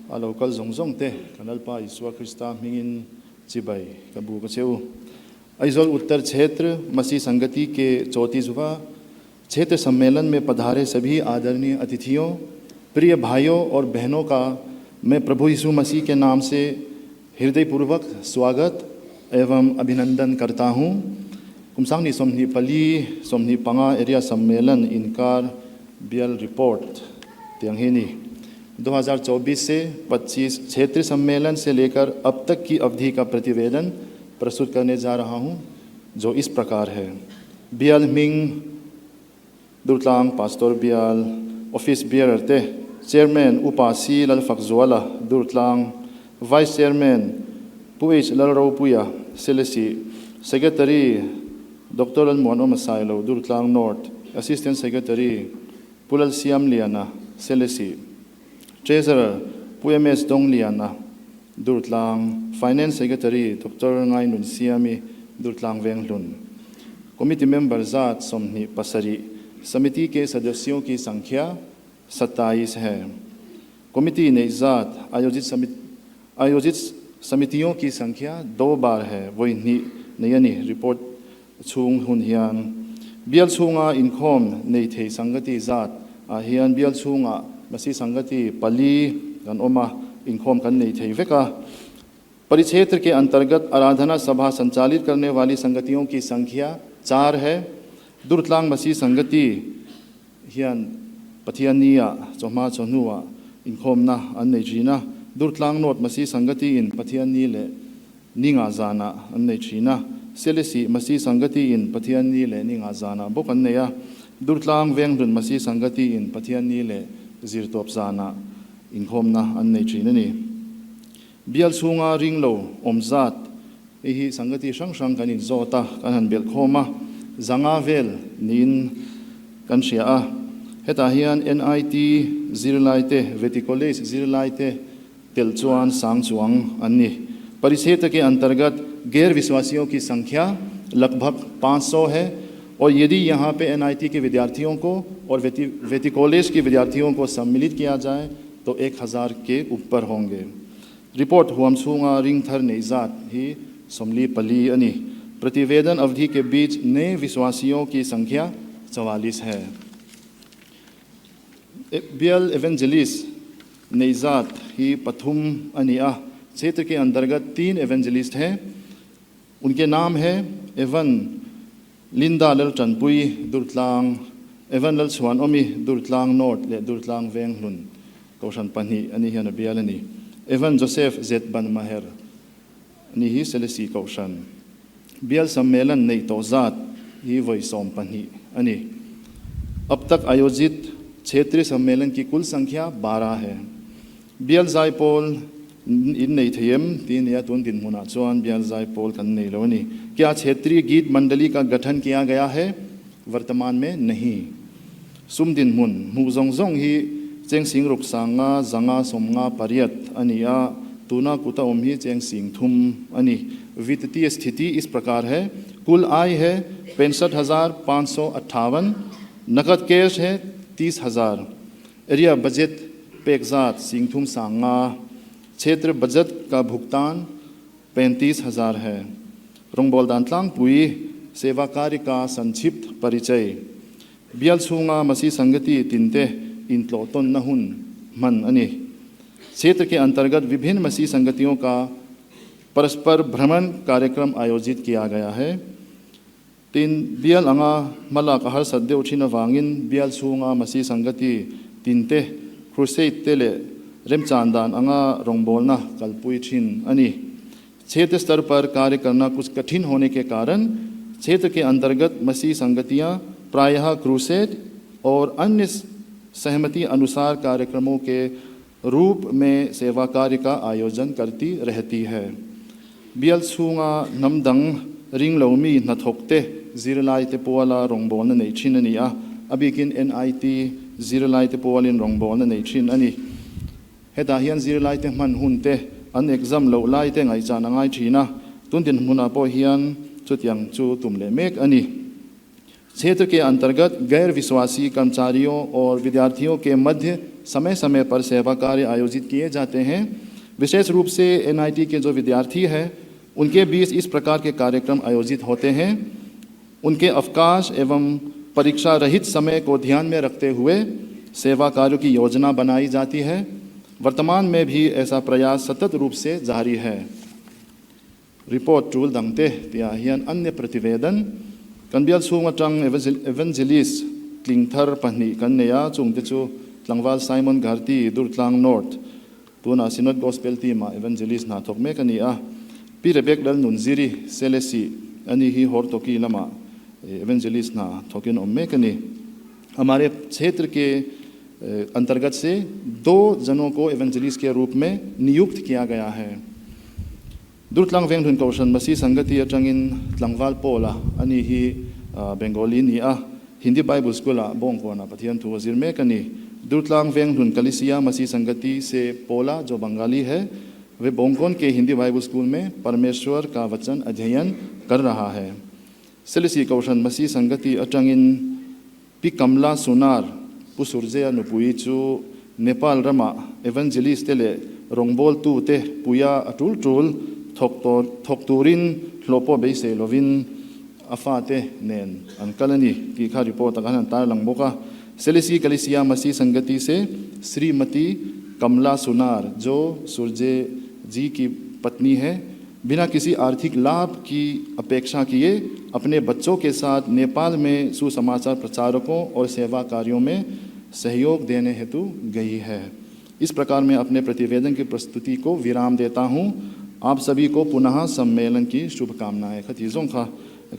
a lo kal zawng zawng te kan Lalpa Isua Krista hmingin chibai ka bu ka che u. Aizawl Uttar Chhetra Masi Sangati ke 34वां क्षेत्र सम्मेलन में पधारे सभी आदरणीय अतिथियों, प्रिय भाइयों और बहनों का मैं प्रभु यीशु मसीह के नाम से हृदयपूर्वक स्वागत एवं अभिनंदन करता हूँ। Kum 2024, 25 area सम्मेलन inkar bial report tiang hi ni. 2024 से 25 क्षेत्रीय सम्मेलन से लेकर अब तक की अवधि का प्रतिवेदन प्रस्तुत करने जा रहा हूँ, जो इस प्रकार है। Bial hming Durtlang Pastor Bial. Office Bearer te Chairman Upa C Lalfakzuala, Durtlang, Vice Chairman Pu H Lalropuia, Selesih, Secretary Doctor Lalmuanawma Sailo, Durtlang North, Assistant Secretary Pu Lalsiamliana, Selesih, Treasurer Pu MS Dongliana, Durtlang, Finance Secretary Doctor Ngainunsiami, Durtlang Venghlun. Committee member zat 27. समिति के सदस्यों की संख्या 27 है। Committee nei zat आयोजित समितियों की संख्या दो बार है, vawi hnih nei a ni report chhung hun hian. Bial chhunga inkhawm nei thei sangati zat ah hian bial chhungah Masi sangati pali kan awm a, inkhawm kan nei thei vek a. परिक्षेत्र के अंतर्गत आराधना सभा संचालित करने वाली संगतियों की संख्या चार है। Durtlang Masi Sangati hian Pathianni-ah chawhma chawhnuah inkhawmna an nei thin a, Durtlang North Masi Sangati-in Pathianni leh Ninga zanah an nei thin a, Selesih Masi Sangati-in Pathianni leh Ninga zanah bawk an nei a, Durtlang Venghlun Masi Sangati-in Pathianni leh Zirtawp zanah inkhawmna an nei thin a ni. Bial chhunga ring lo awm zat, hei hi sangati hrang hrang kan inzawt a, kan han belh khawm a, 500 vel niin kan hria a. Hetah hian NIT zirlaite, Vety College zirlaite tel chuan sang chuang an ni. परिक्षेत्र के अंतर्गत गैर विश्वासियों की संख्या लगभग 500 है और यदि यहाँ पे एनआईटी के विद्यार्थियों को और वेटी कॉलेज के विद्यार्थियों को सम्मिलित किया जाए तो 1000 के ऊपर होंगे। Report huam chhunga ring thar nei zat hi 44 a ni. प्रतिवेदन अवधि के बीच नए विश्वासियों की संख्या 44 है। Bial Evangelist nei zat hi pathum a ni a. क्षेत्र के अंतर्गत तीन एवेंजलिस्ट हैं। उनके नाम है Evan Linda Laltanpui, Durtlang, Evan Lalchhuanawmi, Durtlang North leh Durtlang Venghlun Kohhran pahnih a ni hian a bial a ni. Evan Joseph Z Banmaher ni hi Selesih Kohhran bial sammelan neih tawh zat hi vawi 12 a ni. अब तक आयोजित क्षेत्रीय सम्मेलन की कुल संख्या 12 है। Bial Zaipawl in nei thei em tih a nia, tun dinhmunah chuan Bial Zaipawl kan nei lo a ni. क्या क्षेत्रीय गीत मंडली का गठन किया गया है? वर्तमान में नहीं। Sum dinhmun hmuh zawng zawng hi cheng sing ruk 500, 500, 58 a ni a, tuna kuta awm hi cheng 10,000 a ni. वित्तीय स्थिति इस प्रकार है। कुल आय है 65,558, नकद कैश है 30,000। एरिया बजट pek zat 3,050, क्षेत्र बजट का भुगतान 35,000 है। Rawngbawl dan tlangpui सेवा कार्य का संक्षिप्त परिचय। Bial chhunga Masi Sangati tinte intlawhtawnna hun hman a ni. क्षेत्र के अंतर्गत विभिन्न मसीह संगतियों का परस्पर भ्रमण कार्यक्रम आयोजित किया गया है। Tin, bial anga hmalak a harsat deuh thin avangin bial chhunga Masi Sangati tinte crusade te leh remchan dan anga rawngbawlna kalpui thin a ni. क्षेत्र स्तर पर कार्य करना कुछ कठिन होने के कारण क्षेत्र के अंतर्गत मसीह संगतियां प्रायः क्रूसेड और अन्य सहमति अनुसार कार्यक्रमों के रूप में सेवा कार्य का आयोजन करती रहती है। Bial chhunga hnam dang ring lo mi hnathawk te zirlai te puala rawngbawlna nei thin a ni a, a bikin NIT zirlai te pualin rawngbawlna nei thin a ni. Hetah hian zirlai te hman hun te an exam loh lai te ngaihchan a ngai thin a, tun dinhmunah pawh hian chutiang chu tum leh mek a ni. क्षेत्र के अंतर्गत गैर विश्वासी कर्मचारियों और विद्यार्थियों के मध्य समय समय पर सेवा कार्य आयोजित किए जाते हैं। विशेष रूप से एनआईटी के जो विद्यार्थी हैं, उनके बीच इस प्रकार के कार्यक्रम आयोजित होते हैं। उनके अवकाश एवं परीक्षा रहित समय को ध्यान में रखते हुए सेवा कार्यों की योजना बनाई जाती है। वर्तमान में भी ऐसा प्रयास सतत रूप से जारी है। Report tul dangte tia hian अन्य प्रतिवेदन kan bial chhung atang evangelist tling thar pahnih kan nei a, chungte chu tlangval Simon Gharti, Durtlang North, tuna Synod Gospel Team ah evangelist hna thawk mek a ni a, Pi Rebek Lalnunziri, Selesih, ani hi Hortoki lamah evangelist hna thawkin awm mek a ni. हमारे क्षेत्र के अंतर्गत से दो जनों को evangelist के रूप में नियुक्त किया गया है। Durtlang Venghlun Kohhran Masi Sangati atangin tlangval Paula ani hi Bengali ni a, Hindi Bible School ah Bawngkawnah Pathian thu a zir mek a ni. Durtlang Venghlun Kalisia Masi Sangati se Paula jo Bengali है, वे Bawngkawn के Hindi Bible school में परमेश्वर का वचन अध्ययन कर रहा है। Selesih Kohhran Masi Sangati atangin Pi Kamla Sunar, Pu Surjea nupui chu Nepal ramah evangelist te leh rawngbawltu te puia a tul tul thawk thawk turin hlawh pawh beisei lovin a fate nen an kal a ni tih kha report ah khan an tarlang bawk a. Selesih Kalisia Masi Sangati se Srimati Kamla Sunar jo Surje ji ki patni hai, बिना किसी आर्थिक लाभ की अपेक्षा किए अपने बच्चों के साथ नेपाल में सुसमाचार प्रचारकों और सेवा कार्यों में सहयोग देने हेतु गई है। इस प्रकार मैं अपने प्रतिवेदन की प्रस्तुति को विराम देता हूँ। आप सभी को पुनः सम्मेलन की शुभकामनाएं। Khati zawng kha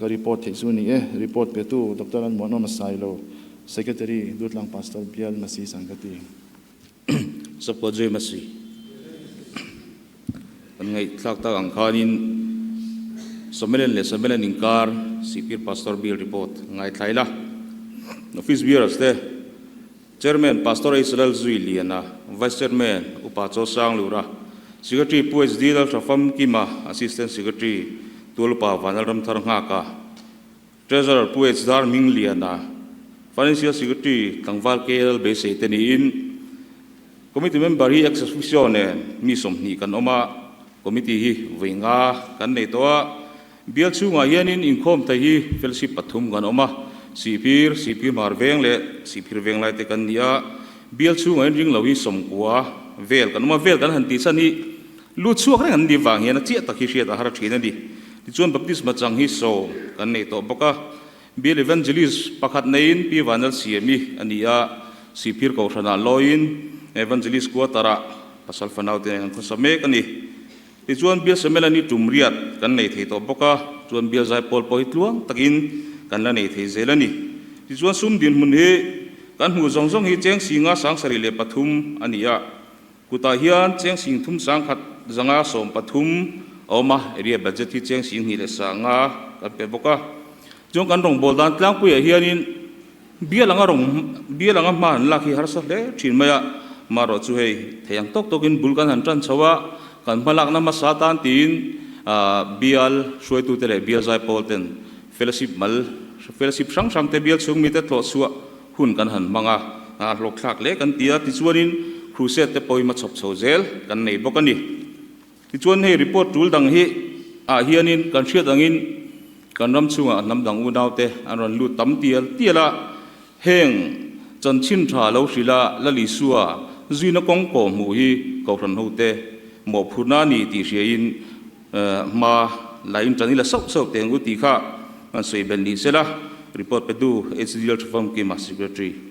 ka report theih chu ni e. Report petu Doctor An Muanawma Sailo, Secretary, Durtlang Pastor Bial Masi Sangati. Sapua Joy Masi. Kan ngaihthlak tak ang khanin Samelen leh Samelen inkar Sihpir Pastor Bill report ngaithla ila. Office Bearers te Chairman Pastor Israel Zui Liana, Vice Chairman Upa Chaw Sang Lura, Secretary Pu HD Lalthafam Kima, Assistant Secretary Tualupa Vanal Ramthar Nghaka, Treasurer Pu H Dar Hming Liana, Financial Secretary Tlangval KL beisei te niin Committee member hi ex officio nen mi 20 kan awm a, Committee hi vawi nga kan nei tawh a, bial chhungah hianin inkhawm thei hi fellowship pathum kan awm a, Sihphir, Sihphir Hmar Veng leh Sihphir Veng lai te kan ni a, bial chhungah hian ring lo hi 90 vel kan awm a, vel kan han tih chhan hi lut chhuak reng an nih vang hian a chiah tak hi hriat a har thin a ni. Tichuan baptisma chang hi 10 kan nei tawh bawk a, bial evangelist pakhat neiin Pi Vanal Siami a ni a, Sihphir Kohhranah lawiin Evangelist Quarter-ah pasal fanau te nen an khawsa mek a ni. Tichuan bial Samela ni tum riat kan nei thei tawh bawk a, chuan bial zaipawl pawh hi tluang takin kan la nei thei zel a ni. Tichuan sum dinhmun hi kan hmuh zawng zawng hi cheng singa 73 a ni a, Kutah hian cheng sing thum 10,000 zanga 13 a awm a, area budget hi cheng sing hnih leh sanga kan pe bawk a. Chuan kan rawngbâwl dan tlangpuiah hianin bial anga rawng bial anga hma han lak hi harsa hle thin mai a, marawh chu hei thei ang tawk tawkin bul kan han tan chho a, kan hma lakna hmasa tan tiin bial hruaitute leh bial zaipawl ten fellowship mal fellowship hrang hrang te bial chhung mite tlawh chhuah Hun kan han hmang a, a hlawkthlak hle kan ti a, tichuanin crusade te pawhin a chhawp chho zel kan nei bawk a ni. Tichuan hei report tul dang hi ah hianin kan hriat angin kan ram chhungah hnam dang unaute an rawn lut tam tial tial a, heng chanchin tha lo hrilh a Lal Isua zuina kawng pawh hmuh hi Kohhran hote mawhphurhna a ni tih hriain Hma la in tan ila sauh sauh teh ang u tih kha kan sawi belh ni sela, report petu HDL Thufam Kima Secretary.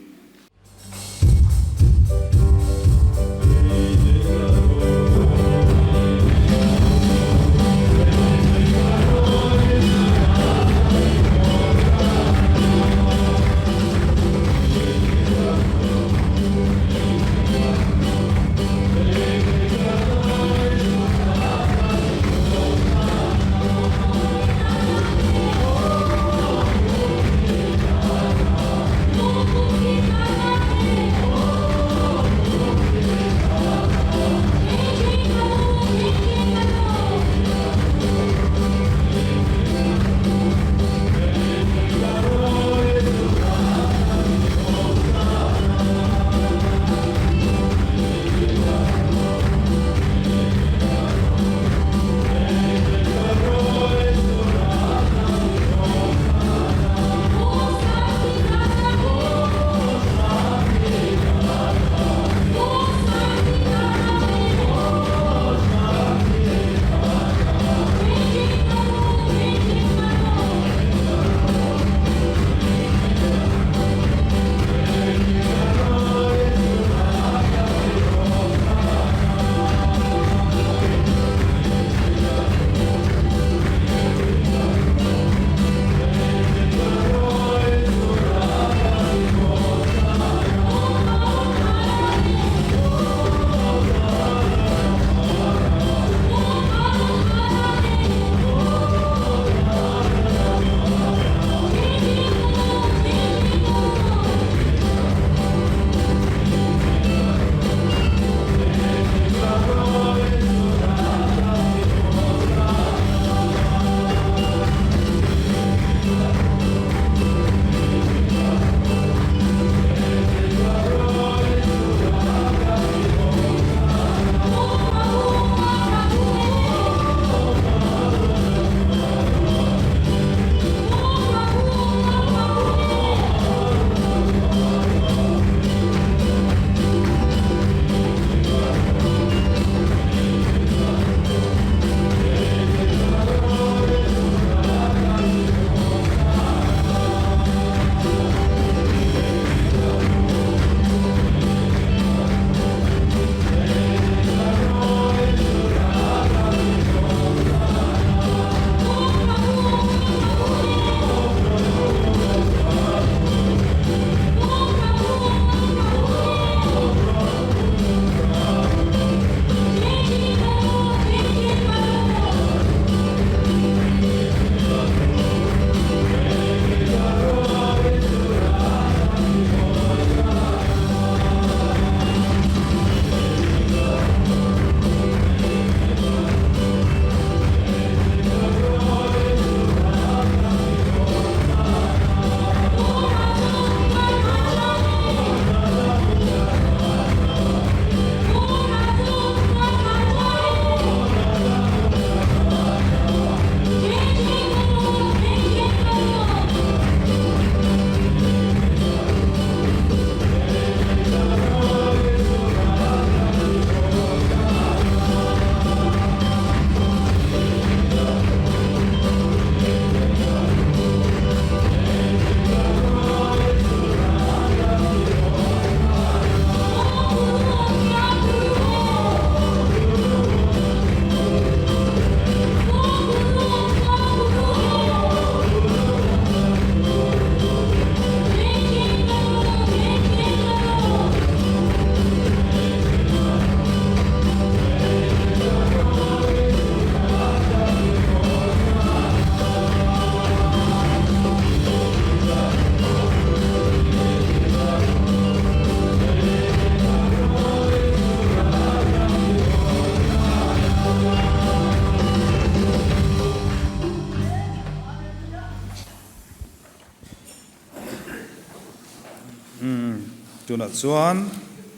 Tunah chuan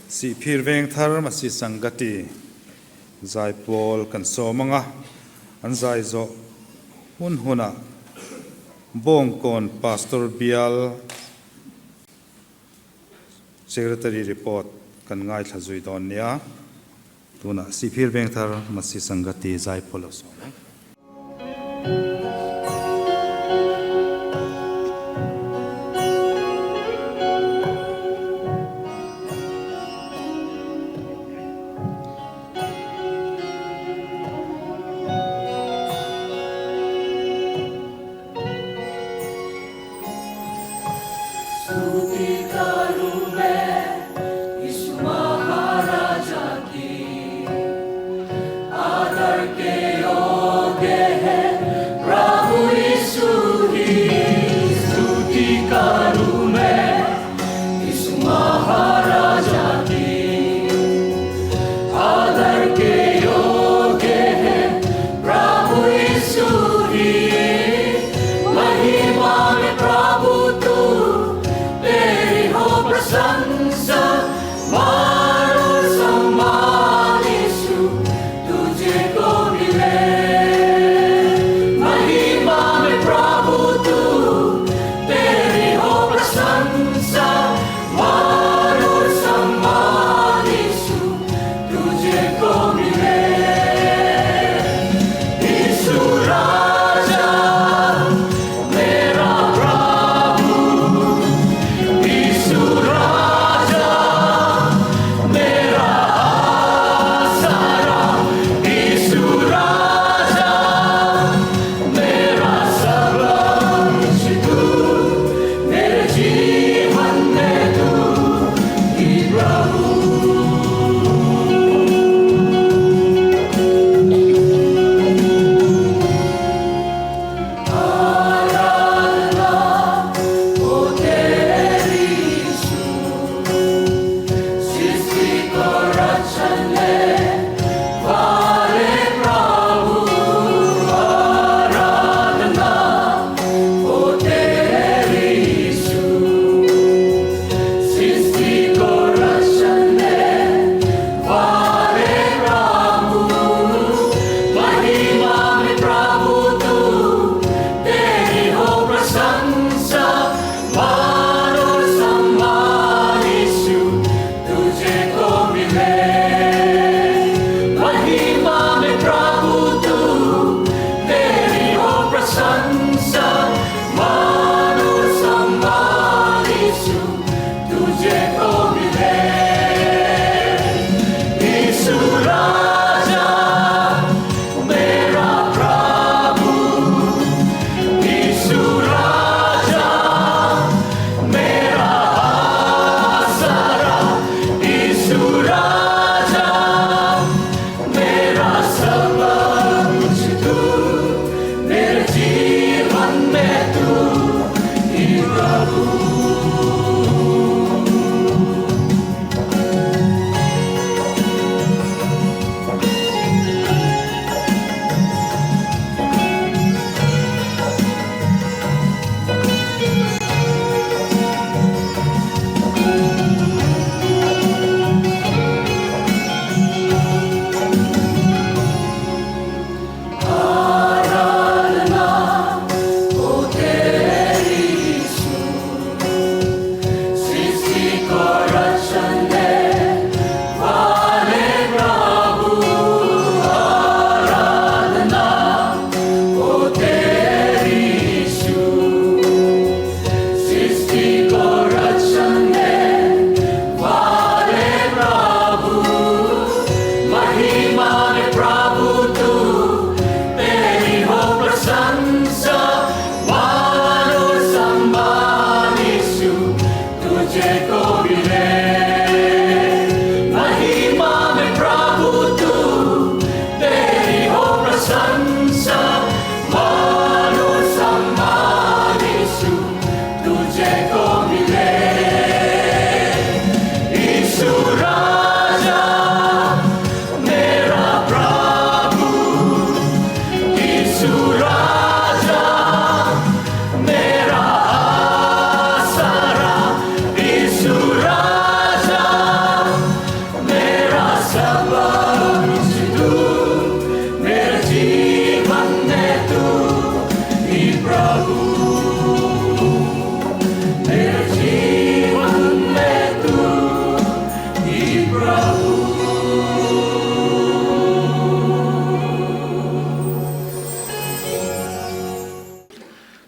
Sihphir Vengthar Masi Sangati zaipawl kan sawm ang a, an zai zawh hun hunah Bawngkawn Pastor Bial Secretary report kan ngaithla zui dawn nia. Tunah Sihphir Vengthar Masi Sangati zaipawl a sawm ang.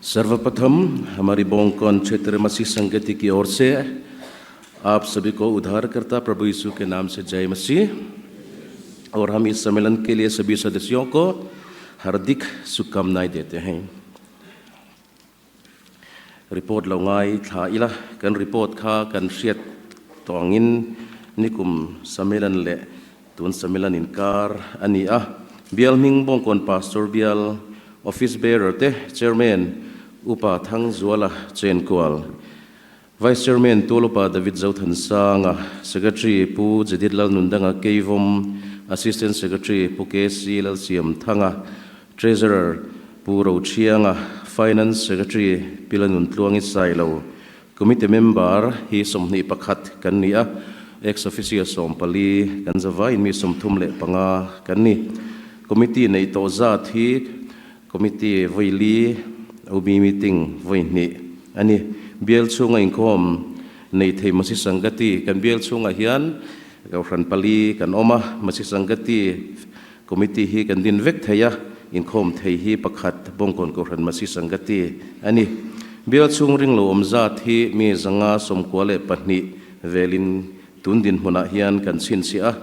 सर्वप्रथम हमारी बोंगकॉन क्षेत्र मसीह संगति की ओर से आप सभी को उद्धारकर्ता प्रभु यीशु के नाम से जय मसीह। और हम इस सम्मेलन के लिए सभी सदस्यों को हार्दिक शुभकामनाएं देते हैं। Report lo ngaithla ila, kan report kha kan hriat tawh angin nikum Sammelan leh tun Sammelan inkar a ni a. Bial hming Bawngkawn Pastor Bial Office Bearer te Chairman Upa Thangzuala Chenkual, Vice Chairman Tualupa David Zothansanga, Secretary Pu Jedit Lalnundanga Keivom, Assistant Secretary Pu KC Lalsiamthanga, Treasurer Pu Rochianga, Finance Secretary Pi Lanuntluangi Sailo, Committee Member hi 21 kan ni a, Ex Officio 14 kan zavaiin mi 35 kan ni. Committee neih tawh zat hi Committee vawi li, OB meeting vawi hnih a ni. Bial chhunga inkhawm nei thei Masi Sangati kan bial chhungah hian Kohhran pali kan awm a, Masi Sangati Committee hi kan din vek thei a, inkhawm thei hi pakhat Bawngkawn Kohhran Masi Sangati a ni. Bial chhung ring lo awm zat hi mi 192 velin tun dinhmunah hian kan chhinchhiah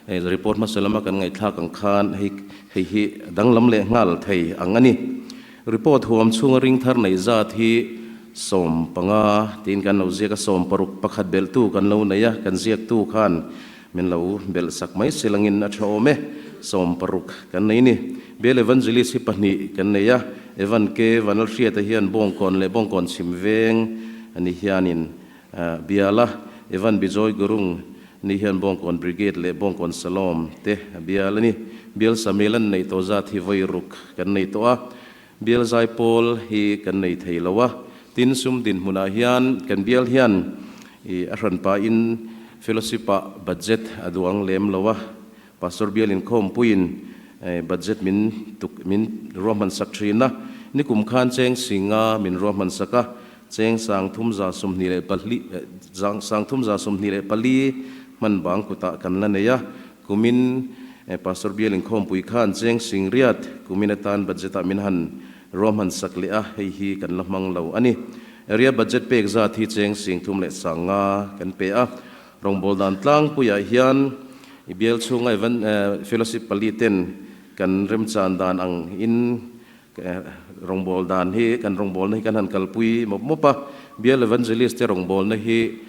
a. Report hmasa lama kan ngaihthlak ang khan hei hei hi danglam leh nghal thei ang a ni. Report huam chhunga ring thar nei zat hi 15 tiin kan lo ziak a, 60 pakhat belhtu kan lo nei a, kan ziaktu khan Min lo belh sak mai si langin a tha awm e. 60 kan nei ni. Bial Evangelist hi pahnih kan nei a, Evan K. Vanlalhriata hian Bawngkawn leh Bawngkawn chhim veng a ni hianin bial a, Evan Bijoy Gurung ni hian Bawngkawn Brigade leh Bawngkawn Salom te a bial a ni. Bial Samel an neih tawh zat hi vawi ruk kan nei tawh a, Bial Zaipawl hi kan nei thei lo a, tin sum dinhmunah hian kan bial hian i a hranpain fellowship-ah budget a duang lem lo a, Pastor bial inkhawmpuiin budget min tuk min ruahman sak thin a, nikum khan cheng singa min ruahman sak a, cheng 324 324 hman bang kutah kan la nei a, Kumin Pastor Bial inkhawmpui khan cheng singriat kumin atan budget ah min han ruahman sak leh a, hei hi kan la hmang lo a ni. Area budget pek zat hi cheng 3500 kan pe a. Rawngbâwl dan tlangpuiah hian i bial chhunga Evan Fellowship pali ten kan remchan dan ang in rawngbâwl dan hi kan rawngbâwlna hi kan han kalpui mawp mawp a. Bial Evangelist te rawngbâwlna hi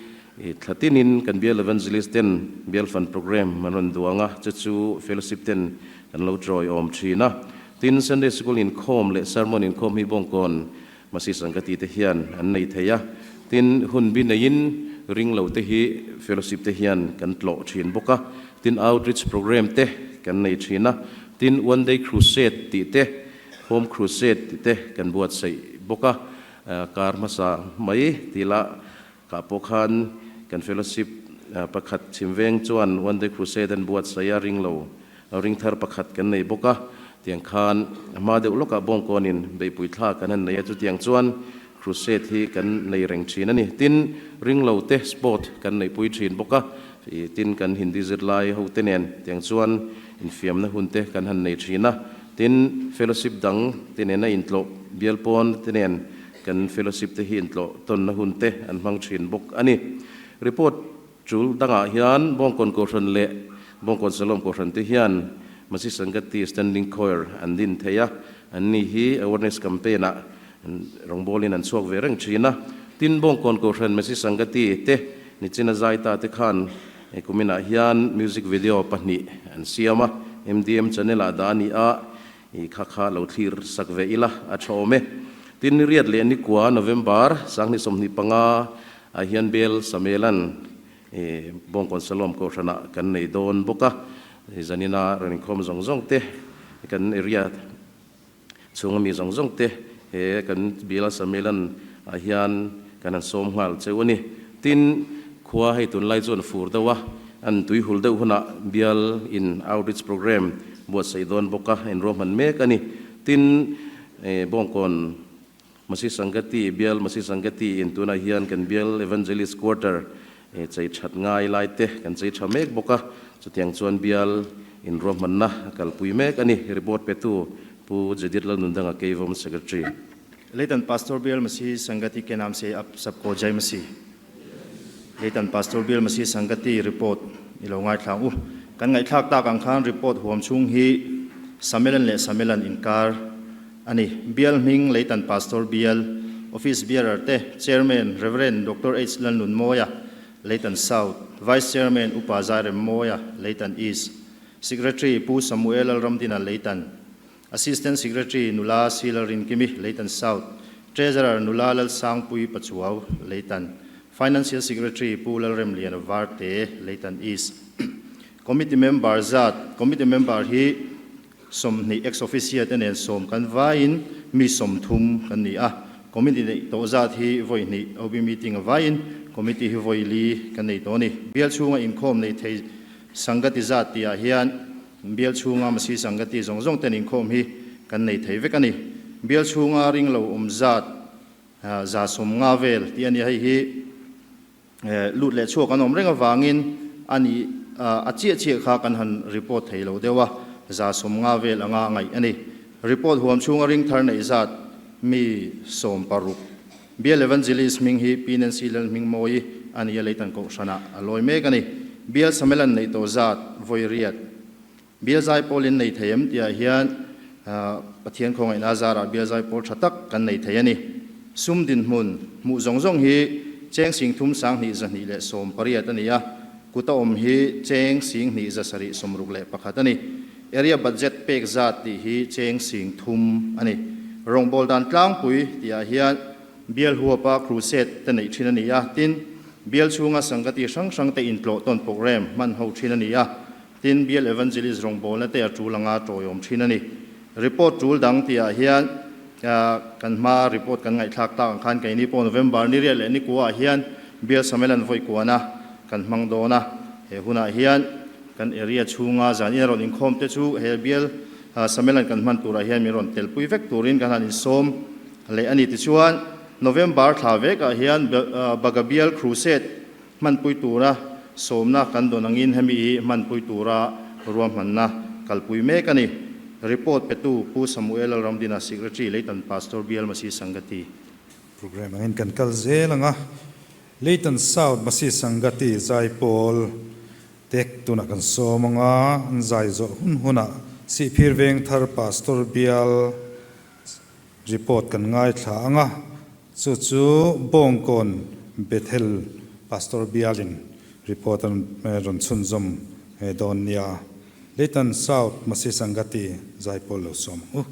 thla tinin kan Bial Evangelist ten Bial Fund Programme an rawn duang a, chu chu Fellowship ten kan lo chawi awm thin a. Tin, Sunday School inkhawm leh Sermon inkhawm hi Bawngkawn Masi Sangati te hian an nei thei a. Tin, hun bi neiin ring lo te hi Fellowship te hian kan tlawh thin bawk a. Tin, Outreach Programme te kan nei thin a. Tin, One Day Crusade tih te, Home Crusade tih te kan buatsaih bawk a. Kar hmasa mai tih lah kah pawh khan kan fellowship pakhat chhimveng chuan One Day Crusade an buatsaih a, ring lo, ring thar pakhat kan nei bawk a. Tiang khan a hma deuh lawkah Bawngkawnin beihpui thla kan han nei a, chutiang chuan Crusade hi kan nei reng thin a ni. Tin, ring lo te sport kan neihpui thin bawk a, tin kan Hindi zirlai ho te nen tiang chuan infiamna hun te kan han nei thin a. Tin, fellowship dang te nena intlawh bial pawn te nen kan fellowship te hi intlawh tawnna hun te an hmang thin bawk a ni. Report tul dangah hian Bawngkawn Kohhran leh Bawngkawn Salom Kohhran te hian Masi Sangati Standing Choir an din thei a, anni hi awareness campaign ah rawngbawlin an chhuak ve reng thin a. Tin, Bawngkawn Kohhran Masi Sangati te nichina zai ta te khan kuminah hian music video pahnih an siam a, MDM channel ah dah a ni a, i kha kha lo thlir sak ve ila a tha awm e. Tin, ni riat leh ni kua November 2025 ah hian Bel Samelan Bawngkawn Salom Kohhranah kan nei dawn bawk a, zanina rawn inkhawm zawng zawng te, kan area chhunga mi zawng zawng te he kan Bial Samelan ah hian kan han sawm nghal cheu a ni. Tin, khua hei tunlai chuan fur deuh a, an tui hul deuh hunah Bial in outreach programme buatsaih dawn bawk a, inruahman mek a ni. Tin, Bawngkawn Masi Sangati, Bial Masi Sangati in tunah hian kan Bial Evangelist Quarter chei that ngai lai te kan chei tha mek bawk a, chutiang chuan Bial in ruahmanna a kalpui mek a ni, report petu Pu Jedit Lalnundanga Keivom Secretary. Leitan Pastor Bial Masih Sangati ke naam se ap sabko Jai Masih. Leitan Pastor Bial Masih Sangati report i lo ngaithla ang u. Kan ngaihthlak tak ang khan report huam chhung hi Samelan leh Samelan inkar a ni. Bial hming Leitan Pastor Bial Office Bearer te Chairman Rev. Doctor H. Lalnunmawia, Leitan South, Vice Chairman Upa Zairemmawia, Leitan East, Secretary Pu Samuel Lalramdina, Leitan. Assistant Secretary Nula Sila Rinkimi, Leitan South, Treasurer Nula Lalsangpui Pachuau, Leitan, Financial Secretary Pu Lalremliana Varte, Leitan East. Committee Member zat, Committee Member hi 20 ex officio te nen sawm kan vaiin mi 30 kan ni a. Committee neih tawh zat hi vawi hnih OB meeting a vaiin Committee hi vawi li kan nei tawh a ni. Bial chhunga inkhawm nei thei Sangati zat tihah hian Bial chhunga Masi Sangati zawng zawng ten inkhawm hi kan nei thei vek a ni. Bial chhunga ring lo awm zat 150 vel tih a ni. Hei hi lut leh chhuak an awm reng avangin a ni a chiah chiah kha kan han report thei lo deuh a, 150 vel anga ngaih a ni. Report huam chhunga ring thar neih zat mi 16. Bial Evangelist hming hi Pi Nancy Lalhmingmawii a ni a, Leitan Kohhranah a lawi mek a ni. Bial Samelan neih tawh zat vawi riat. Bial Zaipawl in nei thei em tihah hian Pathian khawngaihna a zarah Bial Zaipawl tha tak kan nei thei a ni. Sum dinhmun hmuh zawng zawng hi cheng 32 218 a ni a, kuta awm hi cheng 2761 a ni. Area budget pek zat tih hi cheng 3000 a ni. Rawngbâwl dan tlangpui tihah hian bial huapa crusade te neih thin a ni a, tin, bial chhunga sangati hrang hrang te intlawh tawn programme hman ho thin a ni a, tin, bial evangelist rawngbâwlna te a tul anga tawiawm thin a ni. Report tul dang tihah hian kan hma report kan ngaihthlak tak ang khan keini pawh November ni riat leh ni kuaah hian bial Samelan vawi kuana kan hmang dawn a, he hunah hian Kan area chhunga zan in a rawn inkhawm te chu he bial Samelan kan hman turah hian min rawn telpui vek turin kan han insawm leh a ni. Tichuan, November thla vekah hian Bagabial Crusade hmanpui tura sawmna kan dawn angin hemi hi hmanpui tura ruahmanna kalpui mek a ni. Report petu Pu Samuel Lalramdina, Secretary, Leitan Pastor Bial Masi Sangati. Programme angin kan kal zel ang a, Leitan South Masi Sangati Zaipawl Tek tunah kan sawm ang a, an zai zawh hun hunah Sihphir Vengthar Pastor bial report kan ngaithla ang a, chu chu Bawngkawn Bethel Pastor bialin report an rawn chhunzawm dawn nia. Leitan South Masi Sangati zaipawl lo sawm ang u.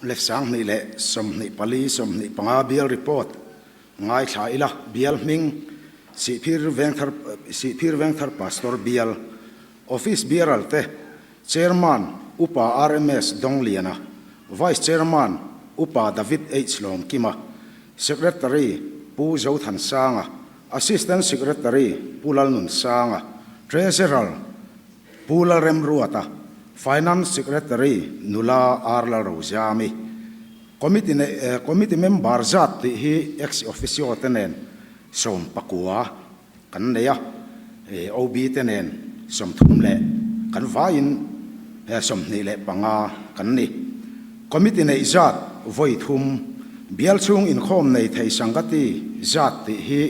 leh 2024 25 bial report ngaithla ila bial hming Sihphir Vengthar Sihphir Vengthar Pastor bial Office Bearer te Chairman Upa RMS Dongliana Vice Chairman Upa David H Lawmkima Secretary Pu Zothansanga Assistant Secretary Pu Lalnunsanga Treasurer Pu Lalremruata, Finance Secretary nula R Lalroziami, Committee nei Committee member zat tih hi ex officio te nen 19 kan nei a, OB te nen 30 leh kan vaiin 25 kan ni. Committee neih zat vawi thum, bial chhung inkhawm nei thei Sangati zat tih hi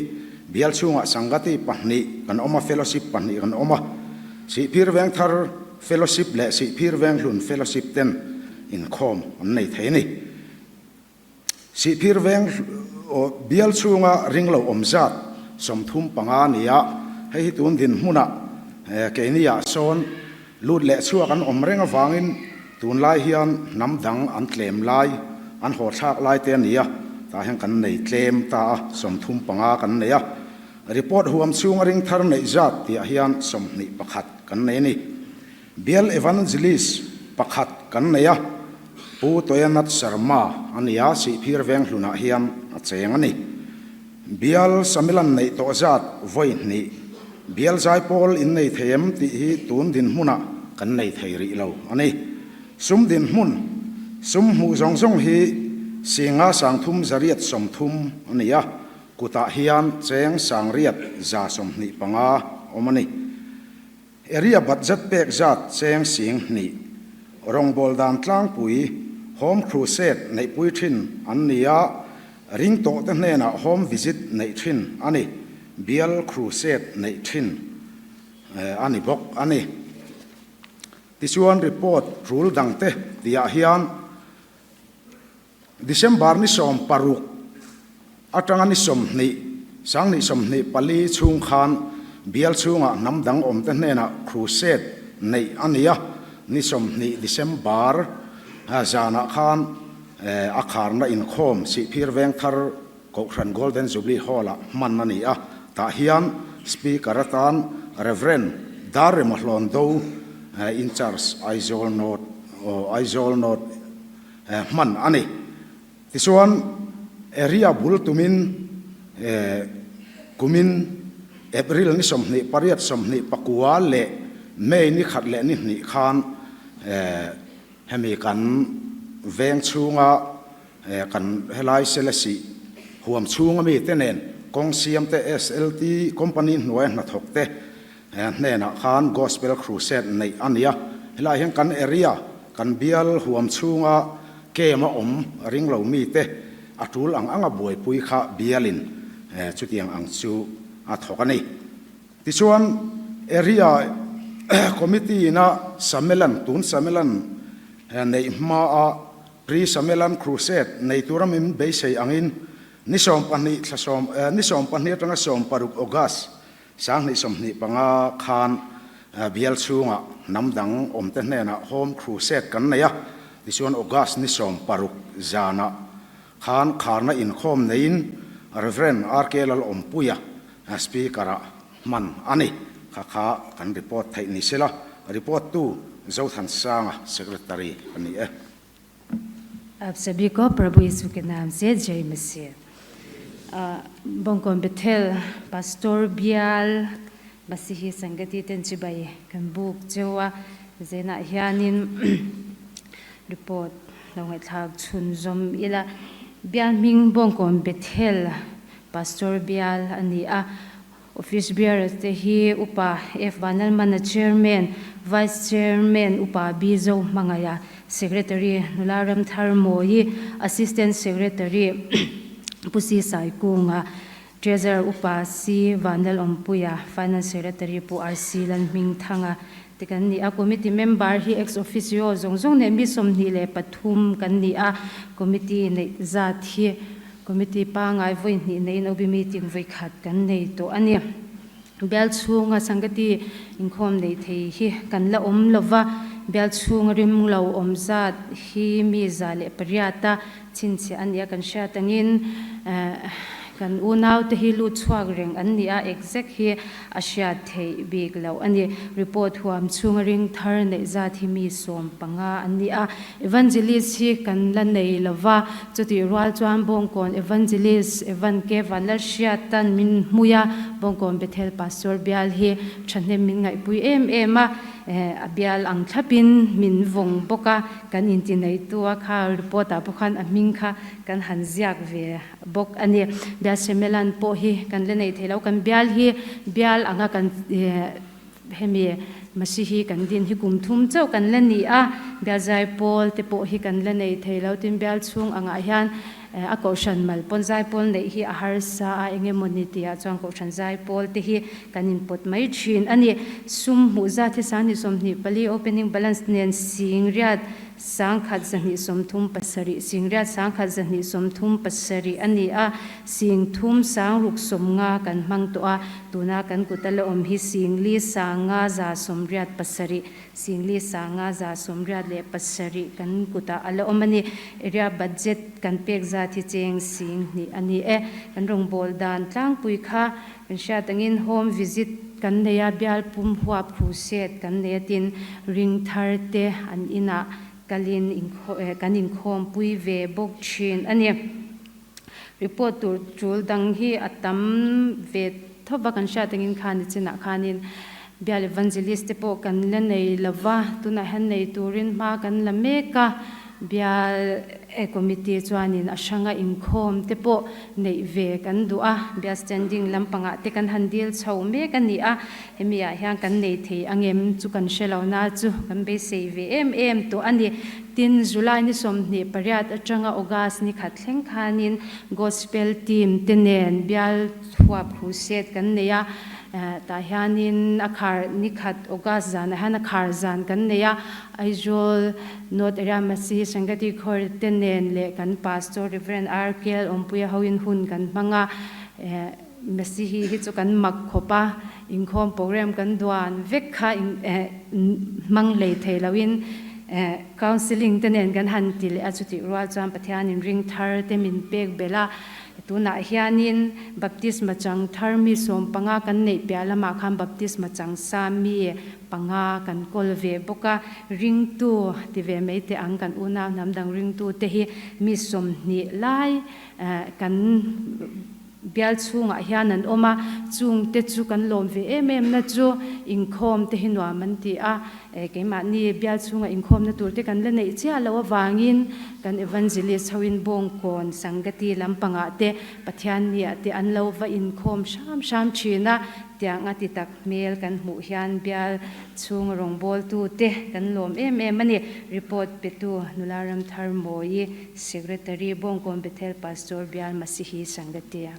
Bial chhungah Sangati pahnih kan awm a, Fellowship pahnih kan awm a. Sihphir Vengthar Fellowship leh Sihphir Venghlun Fellowship ten inkhawm an nei thei a ni. Sihphir Veng Bial chhunga ringlo awm zat 35 a ni a, hei hi tun dinhmunah keiniah sawn lut leh chhuak an awm reng avangin tunlai hian hnam dang an tlem lai, an haw thlak lai te a ni a, tah hian kan nei tlem ta a, 35 kan nei a. Report huam chhunga ring thar neih zat tihah hian 21 kan nei a ni. Bial Evangelist pakhat kan nei a, Pu Toyanath Sharma a ni a, Sihphir Venghlunah hian a cheng a ni. Bial Samilan neih tawh zat vawi hnih, Bial Zaipawl in nei thei em tih hi tun dinhmunah kan nei thei rih lo a ni. Sum dinhmun, sum hmuh zawng zawng hi Singa 30 830 a ni a, kutah hian cheng 825 awm a ni. Area budget pek zat cheng 2000, rawngbâwl dan tlangpui, Home Crusade neihpui thin an ni a, ring tawhte hnenah home visit neih thin a ni, Bial Crusade neih thin a ni bawk a ni. Tichuan report tul dangte tihah hian December ni 16 atanga ni 20, 2024 chhung khan bial chhungah hnam dang awmte hnenah crusade neih a ni a, ni 20 December zanah khan a kharna inkhawm Sihphir Vengthar Kohhran Golden Jubilee Hall-ah hman a ni a, tah hian Speaker atan Rev. Darrema Hlawndo in charge Aizawl North Aizawl North hman a ni. Tichuan, area bul tumin kumin April ni 28 29 leh May ni khat leh ni hnih khan hemi kan veng chhunga kan helai Selesih huam chhunga mite nen kawng siam te SLT company hnuaia hnathawk te hnenah khan Gospel Crusade neih a ni a, helaiah hian kan area, kan bial huam chhunga camp a awm ring lo mite a tul ang anga buaipui kha bialin chutiang ang chu a thawk a ni. Tichuan area committee ina Samelan, tun Samelan neih hmaa Pre-Samelan Crusade nei tura min beisei angin ni 12 thla sawm, ni 12 atanga 16 August 2025 khan bial chhungah hnam dang awmte hnenah Home Crusade kan nei a, tichuan August ni 16 zanah khan kharna inkhawm neiin Rev. RK Lalawmpuia Speaker-ah hman a ni. Kha kha kan report theih ni sela, report tu Zothansanga Secretary a ni e. Aap sabhi ko Prabhu Yisu ke naam se Jai Masih. Bawngkawn Bethel Pastor Bial Masihi Sangati ten chibai kan buk cheu a, zenah hianin report lo ngaihthlak chhunzawm ila. Bial hming Bawngkawn Bethel Pastor Bial a ni a, Office Bearer te hi Upa F Vanlalmana Chairman, Vice Chairman Upa B Zohmangaia, Secretary Nula Ramthar Mawi, Assistant Secretary Pu C Saikunga, Treasurer Upa C Vanlal Awmpuia, Finance Secretary Pu R C Lalhmingthanga te kan ni a. Committee member hi ex officio zawng zawng nen mi 23 kan ni a, Committee neih zat hi Committee pangai vawi hnih neiin OB meeting vawi khat kan nei tawh a ni. Bial chhunga Sangati inkhawm nei thei hi kan la awm lo va. Bial chhung rim lo awm zat hi mi 108 a chhinchhiah a ni a, kan hriat angin kan unaute hi lut chhuak reng an ni a, exact hi a hriat theih bik loh a ni. Report huam chhunga ring thar neih zat hi mi 15 an ni a, Evangelist hi kan la nei lo va, chutih rual chuan Bawngkawn Evangelist Evan K. Vanlalhriatan min hmui a, Bawngkawn Bethel Pastor bial hi thahnem min ngaihpui em em a, a bial ang thlapin min vawng bawk a, kan inti neitu a kha report ah pawh khan a hming kha kan han ziak ve bawk a ni. Bial Semelan pawh hi kan la nei thei lo, kan bial hi bial anga kan hemi Masihi kan din hi kum thum chauh kan la ni a, bial zaipawl te pawh hi kan la nei thei lo, tin bial chhung angah hian a kohhran mal pawn zaipawl neih hi a harsa a, eng emawni tihah chuan kohhran zaipawl te hi kan inpawt mai thin a ni. Sum hmuh zat hi 2024 opening balance nen singriat 1237, 8 1237 a ni a, sing thum sang ruk 50 kan hmang tawh a, tuna kan kut a la awm hi 4 587, 4 587 kan kutah a la awm a ni. Area budget kan pek zat hi cheng 2000 a ni e. Kan rawngbâwl dan tlangpui kha kan hriat angin home visit kan nei a, bial pum huap crusade kan nei a tin ring thar te an inah kalin kan inkhawmpui ve bawk thin a ni. Report tur tul dang hi a tam ve thova kan hriat angin khan nichinah khanin bial evangelist te pawh kan la nei lova, tunah hian nei turin hma kan la mek a, bial committee chuanin a hranga inkhawm te pawh neih ve kan duh a, bial standing lampangah te kan han dil chho mek a ni a, hemi ah hian kan nei thei angem chu kan hre lo na chu kan beisei ve em em tawh a ni. Tin, July ni 28 atanga August ni khat thleng khanin Gospel team te nen bial huap crusade kan nei a, tah hianin a khar ni khat August zanah hian a khar zan kan nei a, Aizawl North Area Masihi Sangati Choir te nen leh kan Pastor Rev. R. K. Awmpuia hoin hun kan hmang a, Masihi hi chu kan mak khawp a, inkhawm program kan duan vek kha hmang hlei thei loin counselling te nen kan han ti leh a, chutih rual chuan Pathianin ring thar te min pek belh a, tunah hianin baptisma chang thar mi 15 kan neih piah lamah khan baptisma chang sa mi panga kan kawl ve bawk a, ringtu ti ve mai teh ang kan unau hnam dang ringtu te hi mi 20 lai kan bial chhungah hian an awm a, chung te chu kan lawm ve em em na chu inkhawm te hi nuam an ti a, keimahni bial chhunga inkhawmna tur te kan la neih chiah loh avangin kan evangelist hoin Bawngkawn Sangati lampangah te Pathianniah te an lo va inkhawm hram hram thin a, tiang a ti tak hmel kan hmuh hian bial chhung rawngbawltu te kan lawm em em a ni. Report petu Nula Ramthar Mawi, Secretary, Bawngkawn Bethel Pastor Bial Masihi Sangatia.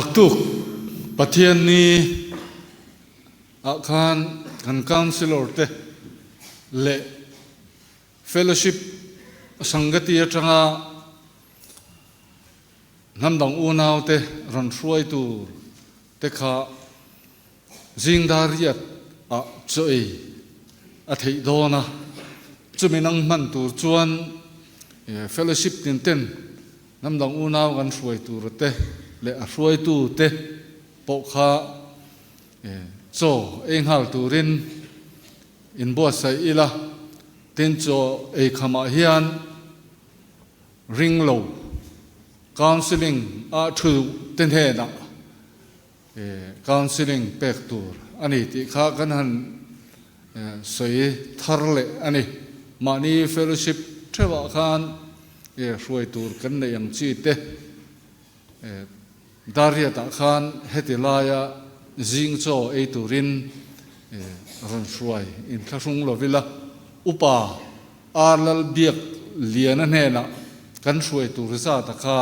Naktuk Pathianni ah khan kan Councillor te leh Fellowship Sangati atanga hnamdang unau te rawn hruai tur te kha zing dar riat ah chaw ei a theih dawn a, chumi nang hman tur chuan Fellowship tin ten hnamdang unau kan hruai tur te leh a hruaitu te pawh kha chaw ei nghal turin inbuatsaih ila, tin chaw ei khamah hian ring lo counselling ah thu te hnenah counselling pek tur a ni tih kha kan han sawi thar leh a ni. Mahni fellowship theuhah khan hruai tur kan neih ang chi te Dariatah khan heti laia zing chaw ei turin rawn hruai inthlahrung lovila Upa Arlal Biak Liana hnenah kan hruai tur zata kha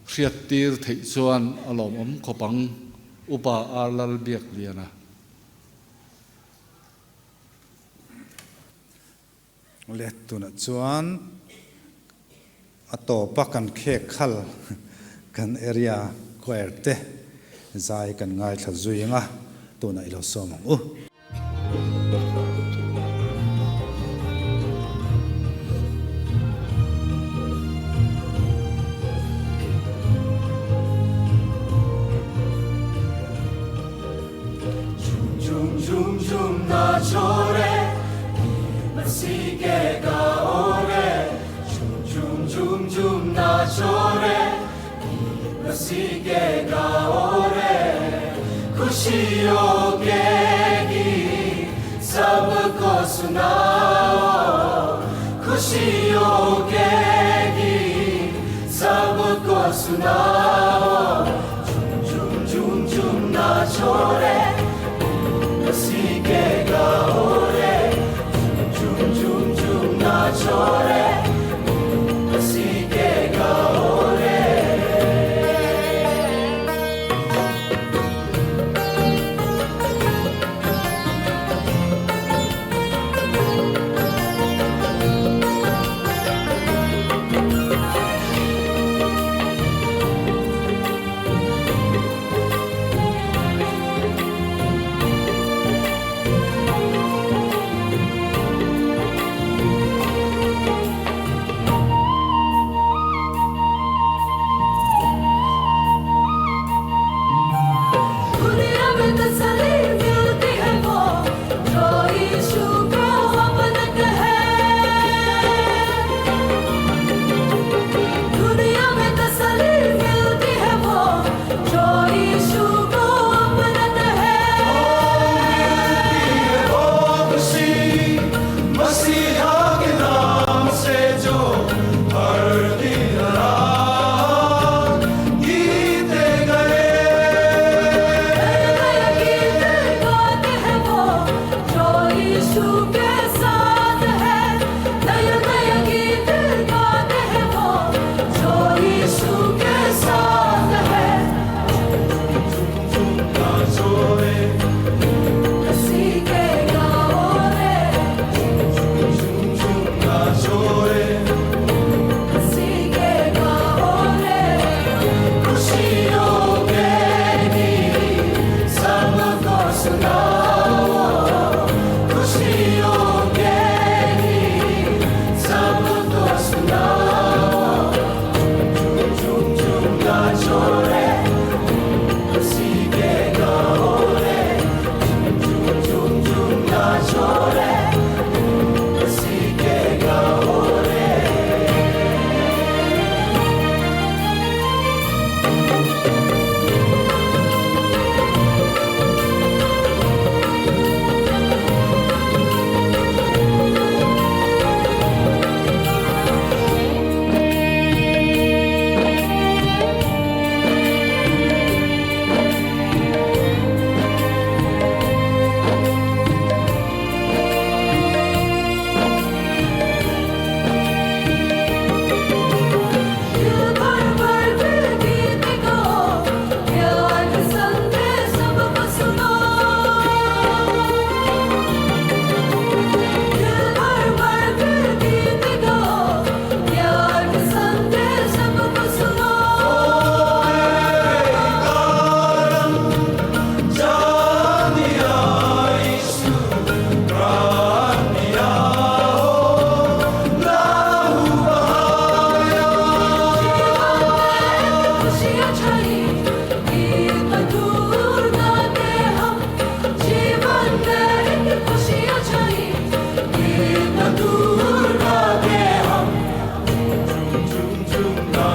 hriattir theih chuan a lawmawm khawp ang, Upa Arlal Biak Liana. Le tunah chuan a tawpa kan khek khal kan area choir te zai kan ngaithla zui ang a, tunah i lo sawm ang u.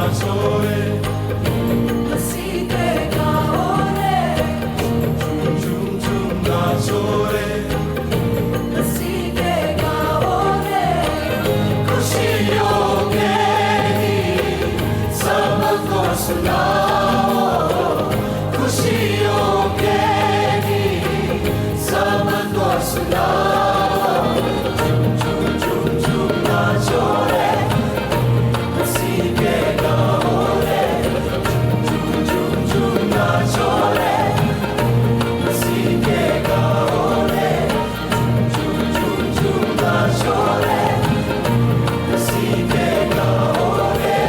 नाचो रे। हंसी के गाओ रे, झूम झूम झूम नाचो रे। हंसी के गाओ रे, खुशियों के गीत सबको सुनाओ, खुशियों के गीत सबको सुनाओ, झूम झूम झूम झूम नाचो रे, हंसी के गाओ रे, झूम झूम झूम नाचो रे, हंसी के गाओ रे, झूम झूम झूम नाचो रे, हंसी के गाओ रे।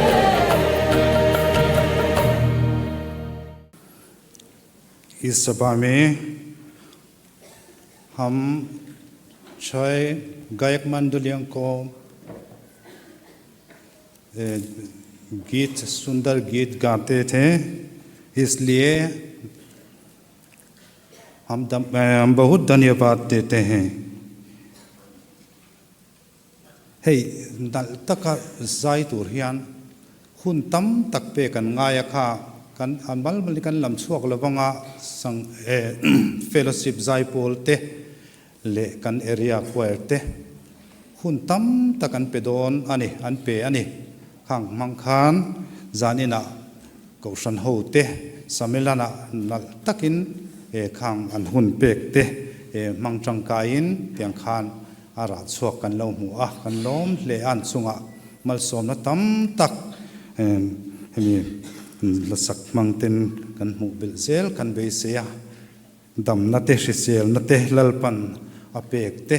इस सभा में हम 6 गायक मंडलियों को गीत, सुंदर गीत गाते थे, इसलिए हम बहुत धन्यवाद देते हैं। Hei nal taka zai tur hian hun tam tak pe kan ngaia kha kan amal mal kan lam chuak lawanga sang fellowship zai pawl te le kan area choir te hun tam tak an pe dawn ani, an pe ani. Khang mang khan zanina kohhran ho te samilana nal takin e khang an hun pek te e mang tangkain tiang khan ara chuak kan lo mu a kan lom le an chunga malsawm na tam tak hemi la sak mang ten kan hmu bel zel kan be se a dam na te hrisel na te lalpan a pek te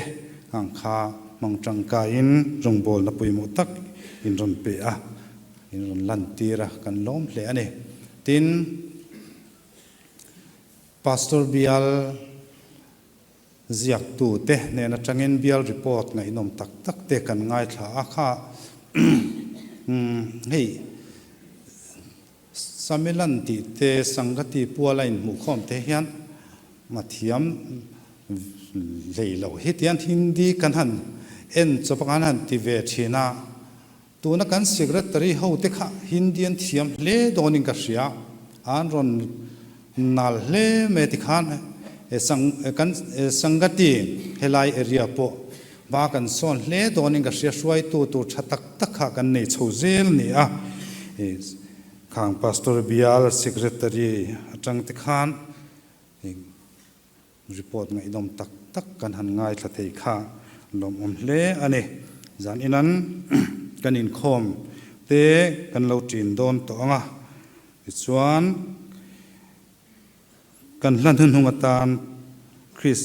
ang kha mang tangkain rongbol na puimu tak in ron pe a in ron lan tira kan lom hle ani. Tin pastor bial ziak tu te ne na tangin bial report ngai nom tak tak te kan ngai thla a kha. Hei samilan ti te sangati puala in mu khom te hian mathiam leilo hi tian Hindi kan han en chopakan han ti ve thina tuna kan secretary ho te kha Hindian thiam hle donin ka hria an ron nal hle me ti khan e sang kan sangati helai area po ba kan son hle donin ka hria hruai tu tu tha tak tak kha kan nei chho zel ni a. E khang pastor bial secretary atang te khan report ngai dom tak tak kan han ngai thla thei kha lom om hle ani. Zan inan kan in khom te kan lo tin don to anga ti chuan kan hlan hun hunga tan Chris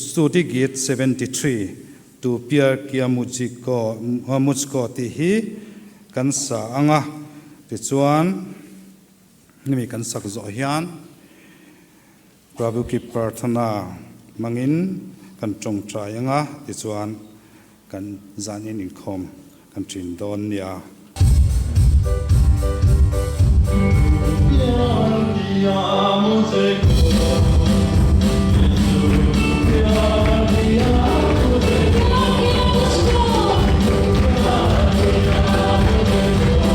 Study Gate 73 to Pierre Kia Mujiko Mujko ti hi kan sa anga ti chuan nimi kan sak zo hian Prabhu ki prarthana mangin kan tong trai anga ti chuan kan zanin in khom kan thin don nia. Pyar kiya mujhe ko, pyar kiya mujhe ko, pyar kiya mujhe ko,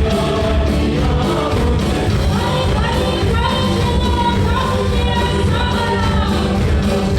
pyar kiya mujhe ko.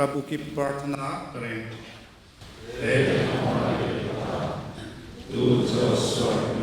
प्रभु की प्रार्थना करें। हे हमारे पिता, तू जो स्वर्ग